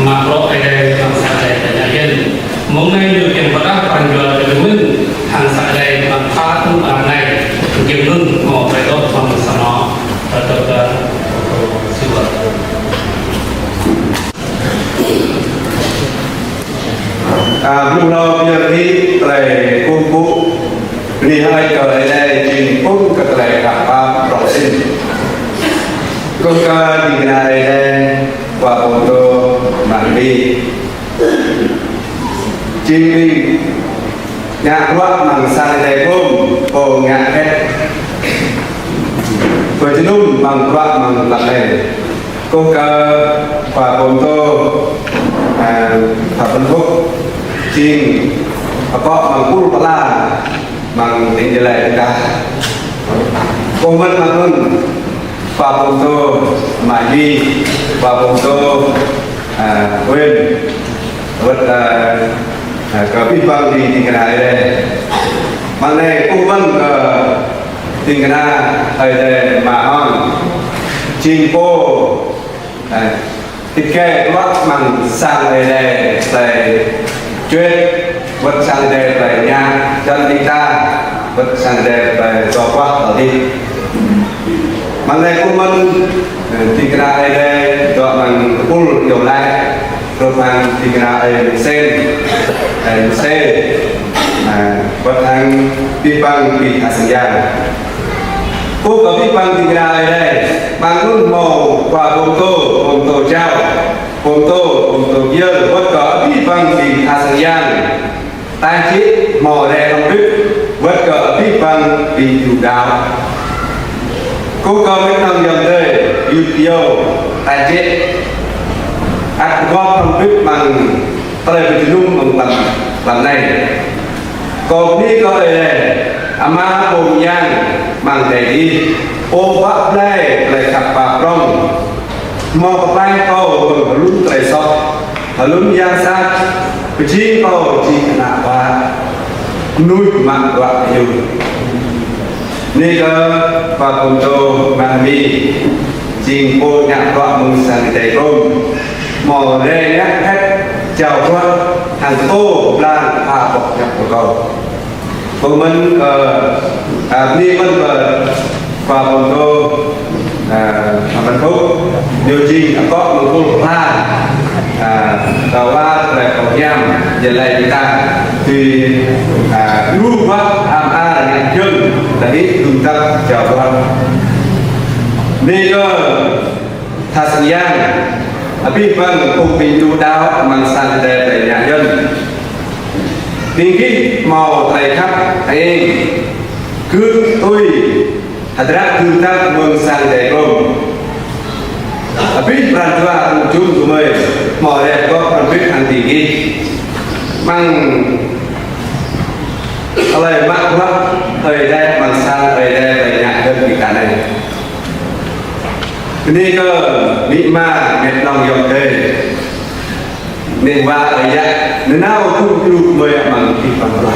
mă bruă Ơi Adai amăng sang Ơi Adai tơña yơh. Mơ̆ng anai ñu kiăng pơdah pran jua kơ gơmơi, hăng sang Ơi Adai amăng pha tơ̆ng anai, kiăng nưng mơ̆ tơlơi dŏ amăng sang anŏ, tơlơi dŏ kơ siwa. A, blung hlâo pơyơr hĭ tơlơi kơkuh pơpŭ, bơni hơơč kơ Ơi Adai jing phung kơ tơlơi khăp pap prŏng sĭn. Kơkuh kơ ding kơna Ơi Adai, khua pô pơtô, mă mi. Jing ƀing ngă bruă amăng sang Ơi Adai gum, pô ngă hĕt pơjơnum amăng bruă amăng lăm anai. Kơkuh kơ khua pô pơtô, a, khua pơtô, jing akŏ amăng pul pơla amăng tỉnh Gia Lai ta. Kơkuh mơ̆n mơ̆ng anŭn khua pô pơtô, mă mi, khua pô pơtô, a, Quên, wơ̆t, a, a, kơ abih bang ding kơna Ơi Adai. Mơ̆ng anai kơkuh mơ̆n kơ ding kơna Ơi Adai mă hŏng, jing pô, a, tơkai bruă amăng sang Ơi Adai, tơlơi čuet, wơ̆t sang Ơi Adai tơlơi ngă, jăn ƀing ta, wơ̆t sang Ơi Adai tơlơi dŏ pơpŭ tơl dih. Mơ̆ng anai kơkuh mơ̆n, ơ, ding kơna Ơi Adai, dŏ amăng tơpul Iâu Laih, hrup hăng ding kơna Ơi Mơsen, Ơi Mơse, a, wơ̆t hăng abih bang ƀing tha sang yang. Kơkuh kơ abih bang ding kơna Ơi Adai, mơ̆ng anŭn hmâo khua pô pơtô, pô pơtô jao, pô pơtô, pô pơtô pơyơr, wơ̆t kơ abih bang ƀing tha sang yang. Tơčô hmâo rai hrŏm hơbĭt, wơ̆t kơ abih bang ƀing Yuđa. Kơkuh kơ met nong yŏng tơi, yut yô, tơčô. Ăt gop hrŏm hơbĭt amăng tơlơi pơjơnum amăng lăm, lăm anai. Kơkuh bơni kơ Ơi Adai, Ama Pô Mơyang amăng adai adih, Pô pơblai tơlơi khăp pap prŏng. Hmâo pơklaih kâo mơ̆ng hlŭn tơlơi soh, hlŭn yang sat, pơjing kâo jing ană bă mơnuih mă bruă kơ ñu. Bơni kơ khua pô pơtô mă mi, jing pô ngă bruă amăng sang Ơi Adai gum. Hmâo rai ngă hĕt jao bruă hăng pô pơblang ha boh hiăp kơ kâo. Kơkuh mơ̆n kơ, a, bơni mơ̆n kơ khua pô pơtô, a, Phan Văn Phúc, ñu jing akŏ mơ̆ng pul pha, a, tơwa tơlơi pơhiam, jơlai ƀing ta, tui, a, lu bruă am ar ngă jơ̆ng, tơlơi hĭ tơm tăp jao bruă. Bơni kơ tha sang yang, abih bang phung ƀing ñu đaŏ amăng sang Ơi Adai tơlơi ngă jơ̆ng. Ƀing gih hmâo tơlơi khăp hăng eng, gưt tui hơdră gưt tăp mơ̆ng sang Ơi Adai gum. Abih pran jua tơm jum gơmơi hmâo rai gop hrŏm hơbĭt hăng ƀing gih. Amăng tơlơi mă bruă Ơi Adai amăng sang Ơi Adai tơlơi ngă jơ̆ng ƀing ta anai. Bơni kơ amĭ ama met nong yŏng tơi. Amĭ wa ơi yă, nanao tŭ tŭ mơi amăng abih bang bruă.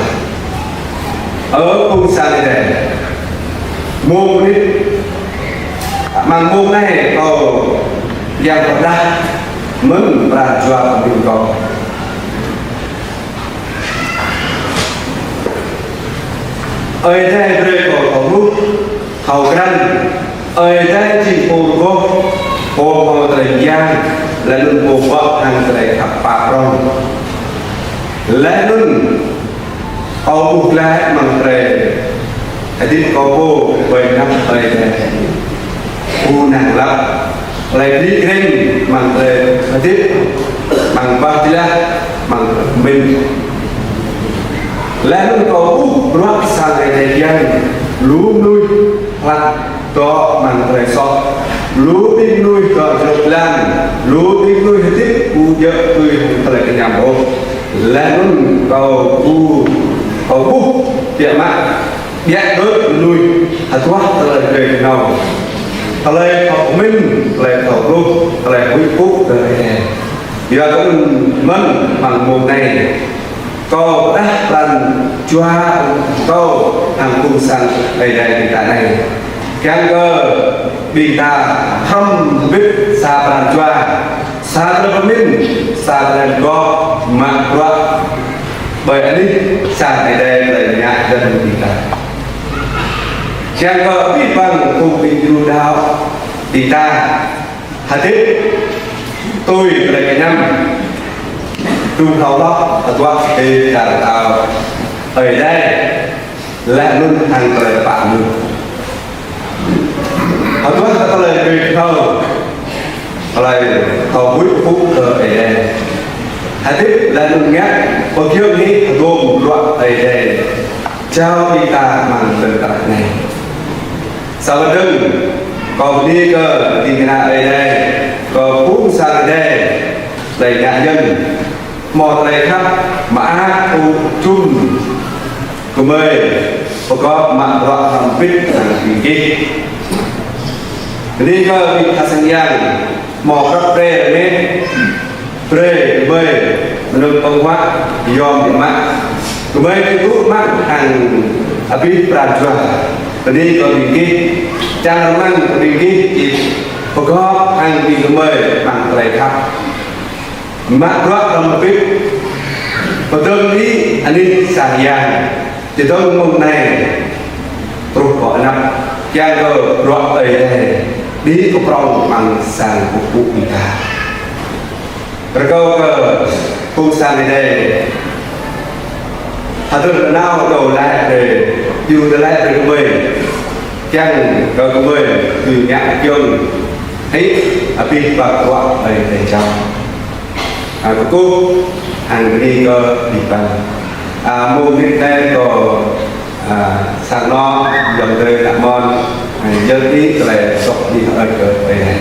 Ơ phung sang Ơi Adai. Mông anai, amăng mông anai kâo kiăng pơdah mơ̆n pran jua kơ ƀing kâo. Ơi Adai brơi kơ kâo hluh, kâo krăn, Ơi Adai jing pô rơgoh, pô hmâo tơlơi mơyang, laih anŭn pô pơ̆k hăng tơlơi khăp pap prŏng. Laih anŭn kâo ƀuh glaĭ amăng tơlơi hơdip kâo pô ƀơi anăp Ơi Adai. Ƀu năng lăp, tơlơi bơni krĕng amăng tơlơi hơdip, amăng bah jơlah, amăng pơmĭn. Laih anŭn kâo ƀuh bruă sang Ơi Adai kiăng, lu mơnuih hlak dŏ amăng tơlơi soh, lu ƀing mơnuih dŏ jrŏk jơlan, lu ƀing mơnuih hơdip ƀu djơ̆ tui hăng tơlơi kơñăm ôh. Laih anŭn kâo ƀuh, kâo ƀuh biă mă, biă đôč mơnuih hơduah tơlơi drơi kơnâo, tơlơi thâo pơmĭn, tơlơi thâo hluh, tơlơi huĭ pŭ kơ Ơi Adai. Yua kơ anŭn mơ̆n amăng mông anai, kâo pơdah pran jua kâo hăng phung sang Ơi Adai ƀing ta anai. Kiăng kơ ƀing ta hrŏm hơbĭt sa pran jua, Sa tơlơi pơmĭn, sa tơlơi gop mă bruă ƀơi anih sang Ơi Adai tơlơi ngă jăn ƀing ta. Čang kơ abih bang phung ƀing gru đaŏ ƀing ta hơdip tui tơlơi kơñăm, dŭng hloh hloh hơduah hơdip čar pơtao Ơi Adai, laih anŭn hăng tơlơi pap mơnuih. Hơduah tơlơi kơtang, tơlơi thâo huĭ pơpŭ kơ Ơi Adai. Hơdip laih anŭn ngă pơgiŏng hĭ hơdôm bruă Ơi Adai jao ƀing ta amăng tơlơi anai. Sa wơ̆t dơ̆ng, kâo bơni kơ ding kơna Ơi Adai, kơ phung sang Ơi Adai, tơlơi ngă jăn, hmâo tơlơi khăp mơak ƀu jum gơmơi pơgop mă bruă hrŏm hơbĭt hăng ƀing gih. Bơni kơ ƀing tha sang yang, hmâo krăp brơi rơmet, brơi gơmơi mơnơ̆ng ƀơ̆ng huă yom biă mă. Gơmơi či tŭ mă hăng abih pran jua. Bơni kơ ƀing gih, čang rơmang kơ ƀing gih či pơgop hăng ƀing gơmơi amăng tơlơi khăp. Mă bruă hrŏm hơbĭt, pơdơ̆ng đĭ anih sang yang, čơdơ̆ng mơ̆ng anai truh pơ anăp, kiăng kơ bruă Ơi Adai đĭ kơ prŏng amăng sang pơpŭ ƀing ta. Rơkâo kơ phung sang Ơi Adai hơdơr nao kơ laĭ brơi, yua laĭ brơi kơ gơmơi, kiăng kơ gơmơi či ngă giŏng hĭ abih bang bruă Ơi Adai jao. A, kơkuh hăng bơni kơ abih bang. A, mông anai kâo, a, sang anŏ, yom tơi tak mon, a, yơh ti tơlơi sŏk ƀing ơi kơ ơi anai.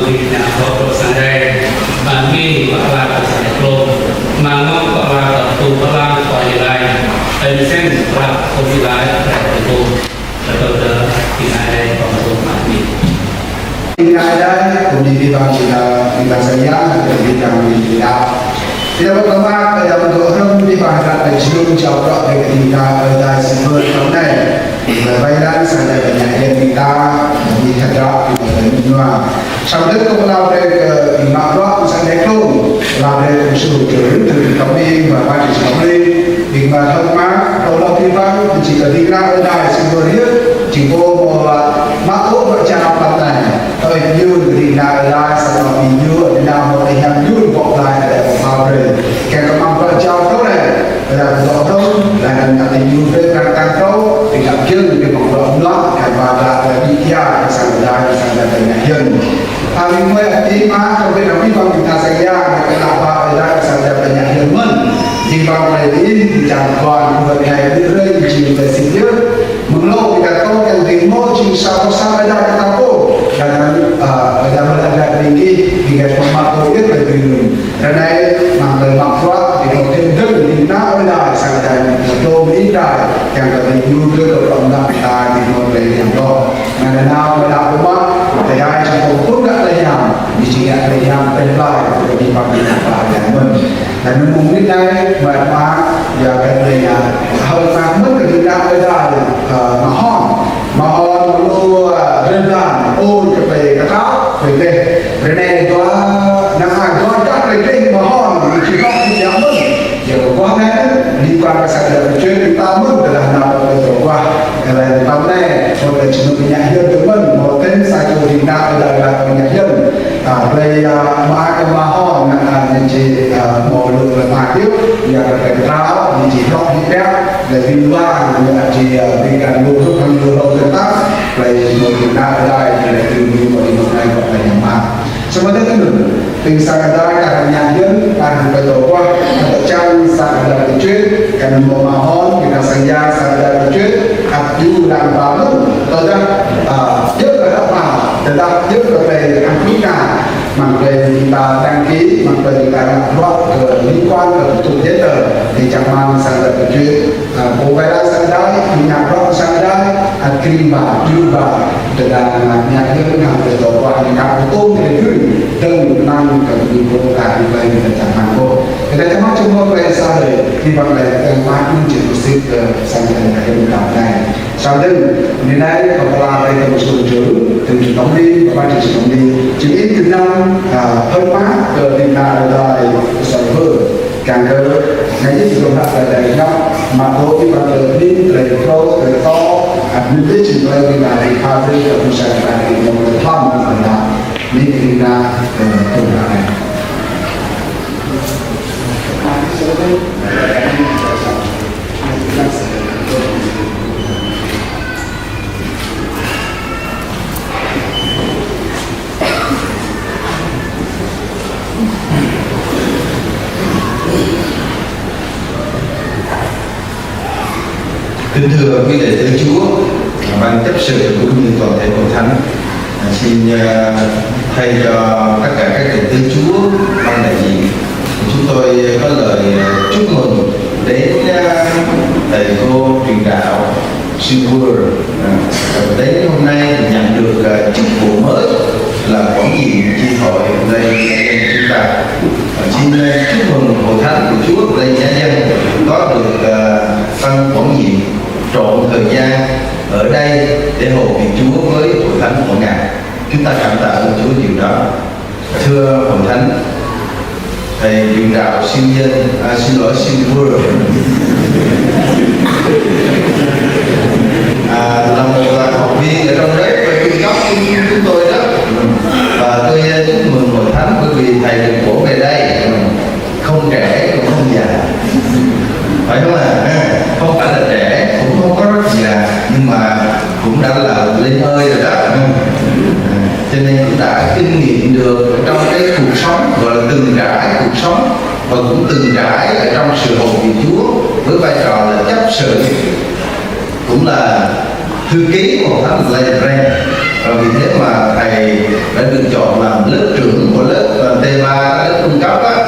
Ƀing ñu hơ̆k pơkŏn sang Ơi Adai, mă mĭn pơala kơ sang Ơi Adai glông, mă ngŏ pơala kơ pơtŭ pơala kơ Ơi Adai, ơi mơsĕn pơala kơ Ơi Adai, pơala kơ pơtŭ. Kơ tơlơi ƀing Ơi Adai pơtŭ mă mĭn. Ƀing Ơi Adai, kơ ƀing ƀing ƀing ƀing sang Yang, kơ ƀing ƀing ƀing ƀing. Ƀing ta pơtơma, kơ yang pơtô hrŏm ƀing ƀing hrăt kơ jơnum jao prăk kơ ƀing ta Ơi Adai sĭt mơ̆n tơm anai. Ƀing ta wai lăng sang Ơi Adai pơñă hiam ƀing ta, ƀing ta hrăt kơ ƀing ta mơnuă. Samơ̆ tơl kơ pơala brơi kơ ƀing mă bruă sang Ơi Adai glông, pơala brơi kơ mơsŭ čơ rơ̆ tơ ƀing tơm ƀing mă mă čơ čơ ƀing, ƀing mă thâo mă, thâo lŏ ƀing ƀing, ƀing či kơ ƀing ta Ơi Adai sĭt mơ̆n yơh, či pô mơ̆ mă tŭ bruă čar pơtăn. Ơi, yua kơ ƀing ta Ơi Adai, samơ̆ ƀing yua, ƀing ta mơ̆ ƀing hiam yua, ƀô̆ lai Ơi Adai pơpha brơi. Kiăng kơ mă bruă jao prŏk anai, Ơi Adai pơtô hrŏm, laih anŭn ta ƀing yua brơi kơ tăng prŏk, ƀing ta kiăng kơ mă bruă mơnuă, kiăng ba ta ƀing ta, sang Ơi Adai, sang Ơi Adai pơñă hiam. Hăng mơ̆ ƀing mă, kơ ƀing ta ƀing ƀing ta sang Yang, kơ ta ba Ơi Adai, sang Ơi Adai pơñă hiam mơ̆n. Ƀing ƀing ta ƀing, ƀing čang kuan, ƀing ta ƀing rai, ƀing či ƀing ta sĭt yơh. Mơ̆ng hlâo ƀing ta tŏ kiăng ƀing mơ̆ jing sa pơ sa Ơi Adai kơ ta pô. Laih anŭn, ơ, Ơi Adai mơ̆ Ơi Adai ƀing gih, ƀing gih pơmă tŏ yơh ƀing gih. Ră anai, mơ̆ng tơlơi mă bruă, ƀing mơ̆ thêm dơ̆ng, ƀing ta Ơi Adai, sang Ơi Adai, mơ̆ tŏ ƀing ta, kiăng kơ ƀing ñu kơ kơ pơmă ta, ƀing mơ̆ ƀing yang tŏ. Anŭn anŭn mơ̆ đa pơmă, tơlơi ai čang pơpŭ ngă tơlơi hiam, ƀing či ngă tơlơi hiam, tơlơi plai, ƀing ƀing ƀing ƀing ƀing ƀing mơ̆n. Laih anŭn mơ̆ng anai, mơ̆ mă, yua kơ tơlơi hiam, hơi mă mơ̆n kơ ƀing ta Ơi Adai, ơ, mơhon. Mơhon lu, ơ, rơđah, ôn kơ tơlơi kơtang, tơlơi teh. Ră anai dua, năng ai dua čar tơlơi teh mơhon, ƀing či hrŏm ƀing ta mơ̆n. Yua kơ guah anai, liên quan kơ sang Ơi Adai pơčeh ƀing ta mơ̆n, tơdah nao kơ tơlơi guah. Kơ tơlơi tơm anai, mơ̆ tơlơi jơnum pơñă hiam tơ mơ̆n, mơ̆ tơl sa čô ƀing ta Ơi Adai pơñă hiam. Ơ, tơlơi, ơ, mă kơ mơhon, ơ, ñu či, ơ, mơ̆ lu tơlơi mă kiu, yua kơ tơlơi pơtrao, ñu či hrŏm hĭ biă, tơlơi ƀing wang, ñu či, ơ, ƀing gah lu hrŏm hăng lu hrŏm tơl tah, tơlơi mơ̆ ƀing ta Ơi Adai, tơlơi ƀing mơ̆ ƀing mơ̆ anai kơ tơlơi mă. Samơ̆ tơl anŭn, ƀing sang Ơi Adai kar pơñă hiam, kar pơtô guah, kar čang sang Ơi Adai pơčeh, kar mơ̆ mơhon, ƀing ta sang Yang sang Ơi Adai pơčeh, ăt yua lăng ba mơ̆n, tơdah, ơ, yua kơ hrăp mă, tơdah yua kơ tơlơi hăng ƀing ta, mơ̆ng tơlơi ƀing ta đăng ký, mơ̆ng tơlơi ƀing ta ngă bruă kơ liên quan kơ kơtŭk giấy tờ, ƀing čang mơ̆ng sang Ơi Adai pơčeh, ơ, pô wai lăng sang Ơi Adai, ƀing ngă bruă sang Ơi Adai, ăt krĭng ba, yua ba, tơdah ngă hiam hăng tơlơi pơtô guah ñu ngă pơtô tơlơi gưt, dơ̆ng mơ̆ng kơ ƀing pô ta ƀing ƀing ta čang mơ̆n pô. Kơ ta čang mơ̆n čang mơ̆n tơlơi sa tơlơi, ƀing ƀing tơlơi čang mơ̆n ƀing či pơsĭt kơ sang Ơi Adai ƀing ta anai. Samơ̆ tơl, anai, kơ pơala tơlơi kơ mơsŭ čơ rơ̆, tơl či tŏng ƀing, pơmă či tŏng ƀing. Či ƀing tơnăng, ơ, hơi mă kơ ƀing ta Ơi Adai, kơ sang Ơi Adai. Kiăng kơ, anai yơh či tŏng hrăp tơlơi Ơi Adai ngă, mă tŏ ƀing ƀing tơlơi ƀing, tơlơi phrâo, tơlơi tŏ, ăt mĭn tơlơi či tơlơi ƀing ta ƀing pha tơlơi kơ ƀing sang Ơi Adai ƀing mơ̆ tơlơi thâo mă tơlơi. Anai ƀing ta, ơ, tŏng hrăp anai. Kính thưa quý đại chúng Chúa, ban chấp sự cũng như toàn thể hội thánh, à, xin, à, thay cho tất cả các đại chúng Chúa, ban đại diện, chúng tôi có lời, à, chúc mừng đến, à, thầy cô truyền đạo Singapore, à, đến hôm nay nhận được, à, chức vụ mới là quản nhiệm chi hội Lê Gia Dân chúng ta. À, xin, à, chúc mừng hội thánh của Chúa Lê Gia Dân có được, à, tăng quản nhiệm trọn thời gian ở đây để hầu việc Chúa với hội thánh của Ngài. Chúng ta cảm tạ ơn Chúa điều đó. Thưa hội thánh, thầy truyền đạo Siu Dân, à, xin lỗi, Singapore, à, là một, à, học viên ở trong đấy và trung cấp của chúng tôi đó. Và tôi, à, chúc mừng hội thánh bởi vì thầy được bổ về đây. Không trẻ cũng không già. Phải không ạ? À, không phải là trẻ, cũng không có rất già, nhưng mà cũng đã là lên ơi rồi đó. À, cho nên cũng đã kinh nghiệm được trong cái cuộc sống, gọi là từng trải cuộc sống, và cũng từng trải ở trong sự hầu việc Chúa với vai trò là chấp sự, cũng là thư ký của hội thánh Lê Brand. Và vì thế mà thầy đã được chọn làm lớp trưởng của lớp, ờ, T ba, lớp trung cấp á.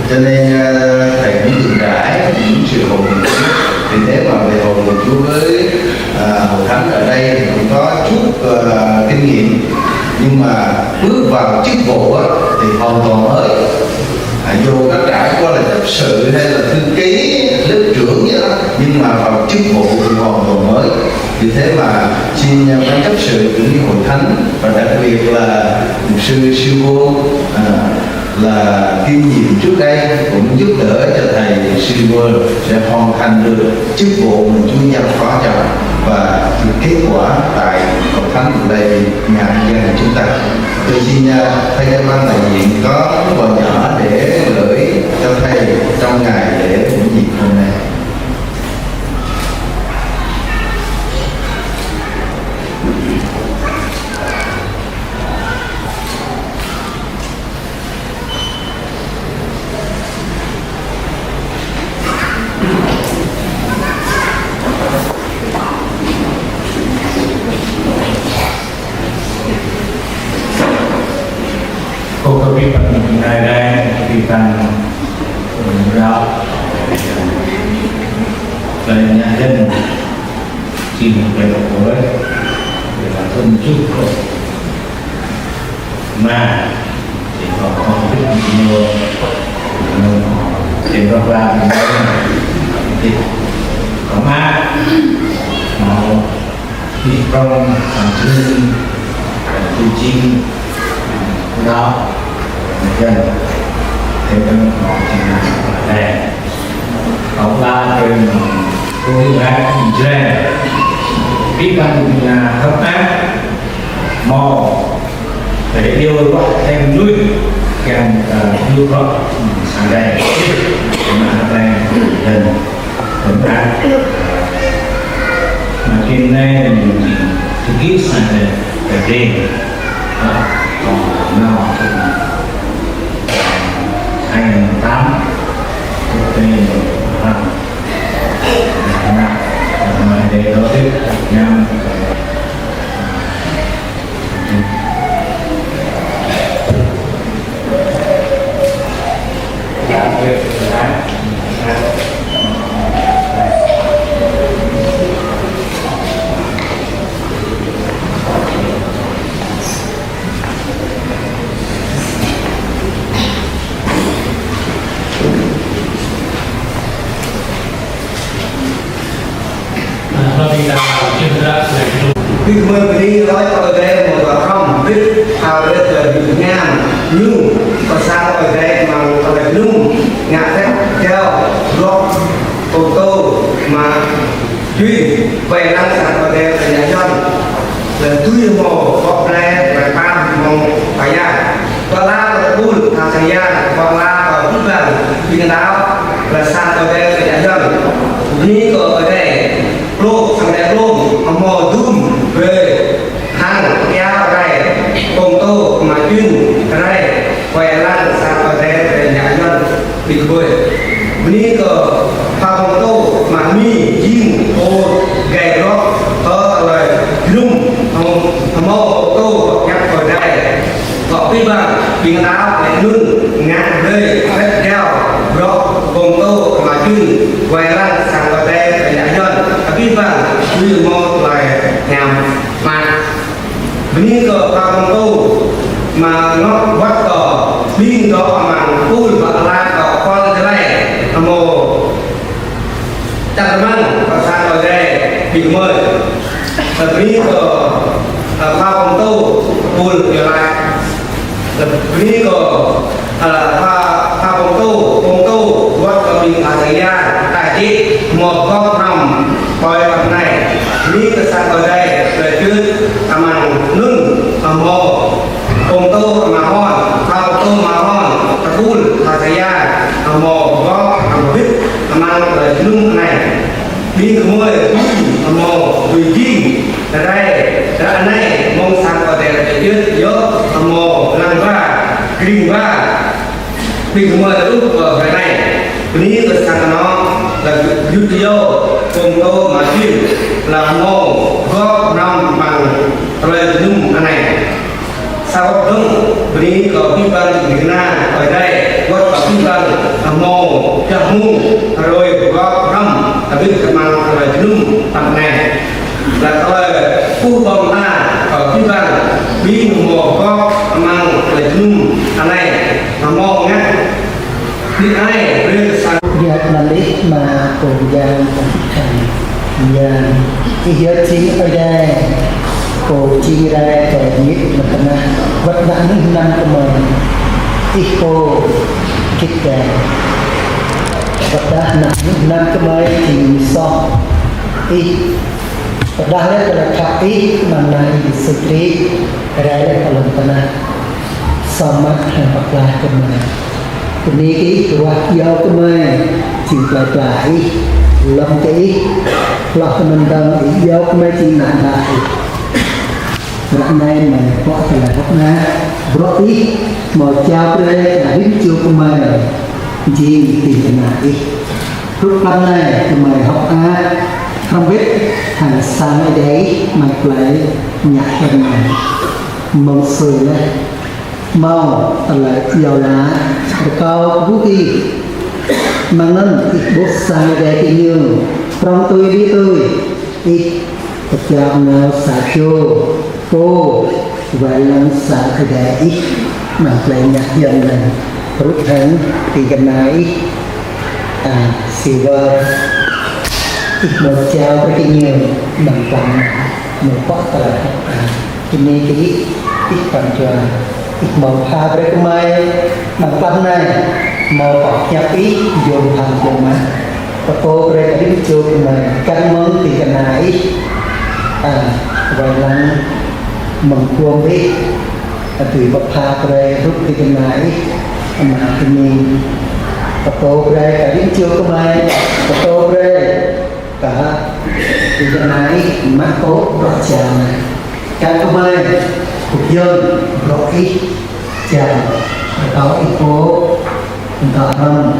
Cho nên, ờ, thầy cũng được trải những sự hậu Vì thế mà về hầu việc Chúa với, à, hội thánh ở đây thì cũng có chút, ờ, kinh nghiệm. Nhưng mà bước vào chức vụ á, thì hoàn toàn mới. À, dù có trải qua là chấp sự hay là thư ký, lớp trưởng gì đó, nhưng mà vào chức vụ thì hoàn toàn mới. Vì thế mà xin, à, ban chấp sự cũng như hội thánh và đặc biệt là mục sư Siu Bô, à, là kinh nghiệm trước đây cũng giúp đỡ cho thầy Silver sẽ hoàn thành được chức vụ mà Chúa giao phó cho và được kết quả tại hội thánh của đây nhà nhân dân chúng ta. Tôi xin, à, thay cho ban đại diện có quà nhỏ để gửi cho thầy trong ngày lễ bổ nhiệm hôm nay. Cô có biết bằng ngày nay, có biết bằng, ừ, đạo. Và nhà dân, xin về đọc với, để là thân chúc cô. Mà, thì còn không biết nhiều, nhiều, thì có qua thì nói thì có má, nó thì trong, à, chương, à, chương trình, à, đó, dân, thì trong đó thì là ở đây. Họp ba trên công việc Israel. Bí văn là hợp tác mô để yêu quá thêm nuôi kèm, ờ, yêu có sang đây mà ở đây dân hợp tác mà trên đây mình chỉ thực hiện sang đây về đêm. Đó. Còn nào thì hai nghìn mười tám, quốc tế, à, để đón Tết Việt Nam. Ƀing gơmơi bơni laĭ kơ Ơi Adai mơ̆ng pơhrăm wĭt hơget tơlơi hiam, ñu pơsăn Ơi Adai mơ̆ng tơlơi hnŭm ngă tĕt jao, rŏk pơtô mă jui, wai lăng sang Ơi Adai tơlơi ngă Yuan. Lĕ tui hmâo pŏk ble, wai pam hmâo pơyua. Pơala tơpul, tha sang Yang, pơala tơpul ƀing đaŏ, lĕ sang Ơi Adai tơlơi ngă Yuan. Bơni kơ Ơi Adai, klô sang Ơi Adai klô, hmâo dum, brơi hăng pơyua rai, pơtô mă jun rai, wai lăng sang Ơi Adai tơlơi ngă Yuan. Ƀing gơmơi. Bơni kơ pha pơtô mă Mi jing pô gai rŏk tơ tơlơi hnŭm hmâo, hmâo pơtô pơhiăp Ơi Adai. Kơ abih bang ƀing đaŏ lĕ anŭn ngă brơi tĕt jao rŏk pơtô mă jun wai lăng sang Ơi Adai tơlơi ngă Yuan. Abih bang tui hmâo tơlơi hiam mă. Bơni kơ pha pơtô mă ngŏ wăt kơ ƀing dŏ amăng pul pơala kơ kual jơlai hmâo čar rơmang pơsăn Ơi Adai ƀing gơmơi. Bơni kơ, ơ, pha pơtô pul jơlai. Bơni kơ, ơ, pha, pha pơtô, pơtô wăt kơ ƀing asaya, ta jik, hmâo gŏp hrăm, pơi anai. Bơni kơ sang Ơi Adai, kơ čưt, amăng anŭn, hmâo pơtô mă hon, pha pơtô mă hon, tơpul asaya, hmâo gŏp, hmâo wĭt, amăng tơlơi hnŭm anai. Ƀing gơmơi, hmâo tui jing, rai, ră anai, mơ̆ng sang Ơi Adai tơlơi čưt, yơh, hmâo lăng ba, kring ba. Ƀing gơmơi rup kơ hrơi anai. Bơni kơ sang anŏ, Yudêô, kông tô mă jin, la hmâo gŏp hrŏm amăng tơlơi jơnum anai. Sa wơ̆t dơ̆ng, bơni kơ abih bang ding kơna Ơi Adai, wơ̆t kơ abih bang hmâo dah mông, hrơi gŏp hrŏm, abih amăng tơlơi jơnum tơm anai. Laih tơlơi ƀuh ƀơ̆ng ta, kơ abih bang ƀing hmâo gŏp amăng tơlơi jơnum anai, hmâo ngă. Ƀing ai, brơi kơ sang. Yua anŭn ih mă Pô Yang Bơngăt Hiam. Yang, ih yơh jing Ơi Adai. Pô jing rai kơ ƀing mơnuih tơnah. Wơ̆t ană mơnuih anăm kơmơi. Ih Pô git gai. Wơ̆t ană mơnuih anăm kơmơi jing soh. Ih pơdah laih tơlơi khăp ih amăng ană ih Yêsu Krist, rai laih pơ lŏn tơnah. Samơ̆ hăng pơklaih kơ gơmơi. Bơni kơ ih ruah iâu kơ gơmơi, jing plơi pla ih, lŏm kơ ih, hloh kơ mơ̆n dơ̆ng ih iâu kơ gơmơi jing ană bă ih. Ră anai gơmơi pŏk tơlơi hơ̆k mơak, bruă ih, hmâo jao brơi kơ rĭm čô gơmơi, jing ding kơna ih. Hrup anŭn lĕ gơmơi hơ̆k mơak, hrŏm hơbĭt hăng sang Ơi Adai ih amăng plơi ñă hiam anai. Mơ̆ng sui lĕ hmâo tơlơi iâu laĭ rơkâo kơ ƀing ih. Mơ̆ng anŭn ih ƀuh sang Ơi Adai gơñu prŏng tui đĭ tui. Ih pơkiaŏ nao sa čô pô wai lăng sang Ơi Adai ih amăng plơi ñă hiam anai. Hrup hăng ding kơna ih, a, Silver. Ih hmâo jao brơi kơ gơñu amăng plang anai. Hmâo pŏk tơlơi hơ̆k mơak. Bơni kơ ih, ih pran jua. Ih hmâo pha brơi kơ gơmơi amăng plang anai. Hmâo pŏk hiăp ih yôm phăn yôm mă. Pơtô brơi kơ rĭm čô gơmơi, kar mơ̆ng ding kơna ih, a, wai lăng mơ̆ng kuôm ih, a, tui pơpha brơi hrup ding kơna ih, ama kơmơi. Pơtô brơi kơ rĭm čô gơmơi, pơtô brơi kơ ding kơna ih mă tŭ bruă jao anai. Kar gơmơi kơyơr bruă ih jao, rơkâo ih Pô, pơtô hrŏm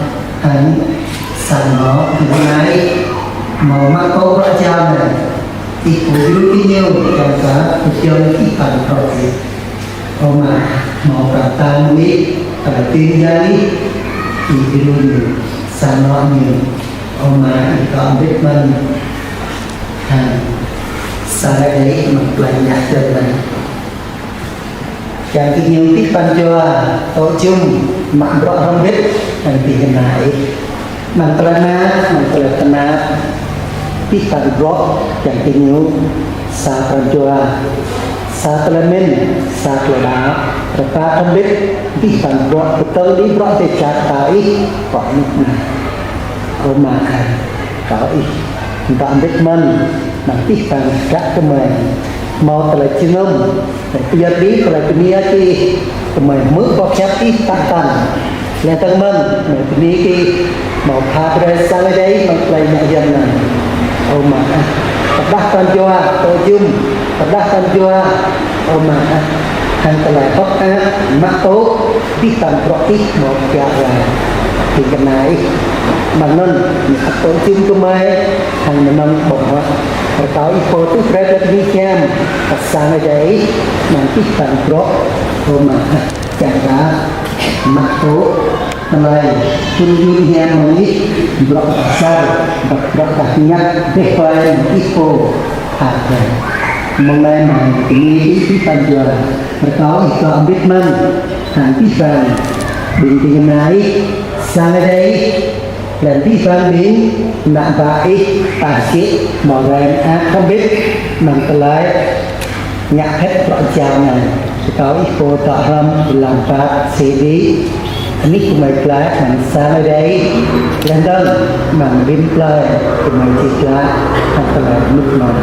hăng sang anŏ ding kơna ih hmâo mă tŭ bruă jao anai. Ih pơyơr gơñu kiăng kơ pơjing ih pran bruă ih. Ơ Ama, hmâo pran tăn mơ̆ng ih, tơlơi tin jang ih, ih pơyơr ñu, sang anŏ ñu. Ơ Ama, ih dŏ hơbĭt mơ̆n hăng sang Ơi Adai ih amăng plơi ñă hiam anai. Kiăng kơ gơñu abih pran jua tŏ jum mă bruă hrŏm hơbĭt hăng ding kơna ih. Amăng tơlơi mơak, amăng tơlơi tơnap, abih bang bruă kiăng kơ gơñu sa pran jua, sa tơlơi mĭn, sa tơlơi đaŏ, rơpa hrŏm hơbĭt, abih bang bruă pơtơl đĭ bruă dêh čar pơtao ih, pơ anih anai. Ơ Ama ah, rơkâo ih pơdah hơbĭt mơ̆n, amăng abih bang gah gơmơi, hmâo tơlơi jơnum, tơlơi pơyơr đĭ, tơlơi bơni kơ ih, gơmơi hmư̆ boh hiăp ih tơtăn. Laih dơ̆ng mơ̆n, gơmơi bơni kơ ih, hmâo pha brơi sang Ơi Adai ih amăng plơi ñă hiam anai. Ơ Ama ah, pơdah pran jua, tŏ jum, pơdah pran jua, Ơ Ama ah, hăng tơlơi hơ̆k mơak, mă tŭ, abih bang bruă ih hmâo kiaŏ laih. Ding kơna ih, mơ̆ng anŭn, ñu ăt tŏ jum gơmơi, hăng mơnơ̆ng ƀơ̆ng huă. Rơkâo ih Pô tŭ brơi tơlơi bơni hiam kơ sang Ơi Adai ih amăng abih bang bruă, Ơ Ama ah, kiăng kơ mă tŭ tơlơi tŭ jum hiam mơ̆ng ih, bruă asar, bruă dah ñăt, dêh pai mơ̆ng ih Pô, pha brơi. Mơ̆ng anai mơ̆ng bơni ih abih pran jua, rơkâo ih dŏ hơbĭt mơ̆n hăng abih bang ƀing ding kơna ih, sang Ơi Adai ih, laih abih bang ƀing ană bă ih, ta sĭ hmâo rai mơak hrŏm hơbĭt amăng tơlơi ngă phĕt bruă jao anai. Rơkâo ih Pô dŏ hrŏm lăm pap sĭ đĭ anih gơmơi glaĭ amăng sang Ơi Adai ih, laih dơ̆ng amăng rĭm plơi gơmơi či glaĭ hăng tơlơi mŭt mơ̆n.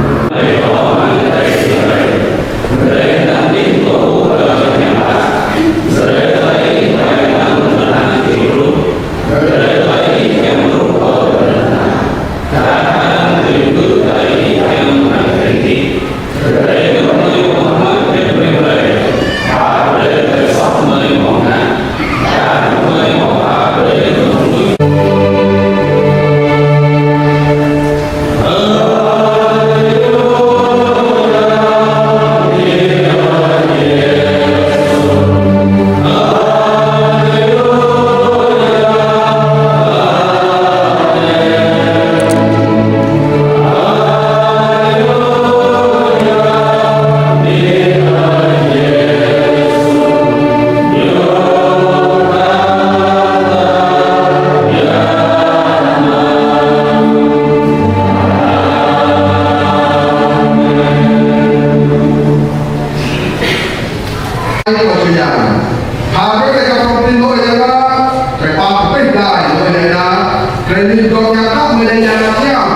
Ơi Khua Yang. Hơget tơlơi kơ pơmĭn mơ̆ng Ơi Adai, tơlơi pap pơpĕh đai mơ̆ng Ơi Adai, tơlơi ling dŏ ngă tap mơ̆ng Ơi Adai kiăng.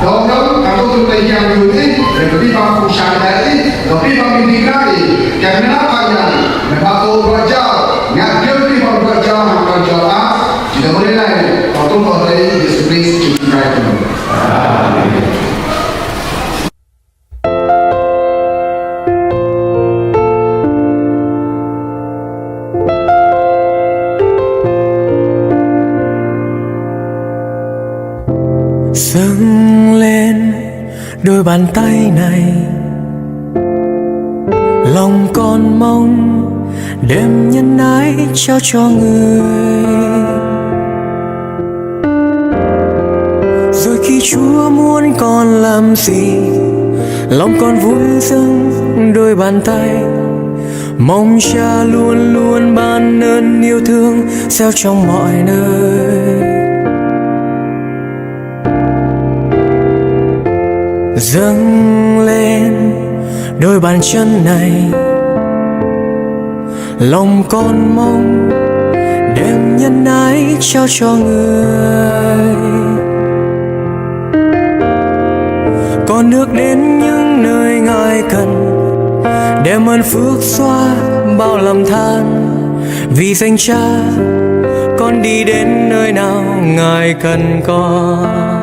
Dŏ hrŏm, kơ tơlơi Khua Yang yua ih, tơlơi pơpĭn pap phung sang Ơi Adai ih, tơlơi pơpĭn pap ƀing dĭ kơ ih, kiăng nao pơ yang, nao pơ tơlơi pơjao, ngă kiăng pơpĭn pap pơjao, hăng pơjao ah, či dŏ mơ̆ng anai, pơtŭ pơtơi Yêsu Krist, Jua Ih. Amen. Dâng lên đôi bàn tay này, lòng con mong đêm nhân ái trao cho người. Rồi khi Chúa muốn con làm gì, lòng con vui dâng đôi bàn tay, mong Cha luôn luôn ban ơn yêu thương gieo trong mọi nơi. Dâng lên đôi bàn chân này, lòng con mong đêm nhân ái trao cho người. Con được đến những nơi Ngài cần, đem ơn phước xóa bao lầm than. Vì danh Cha, con đi đến nơi nào Ngài cần con.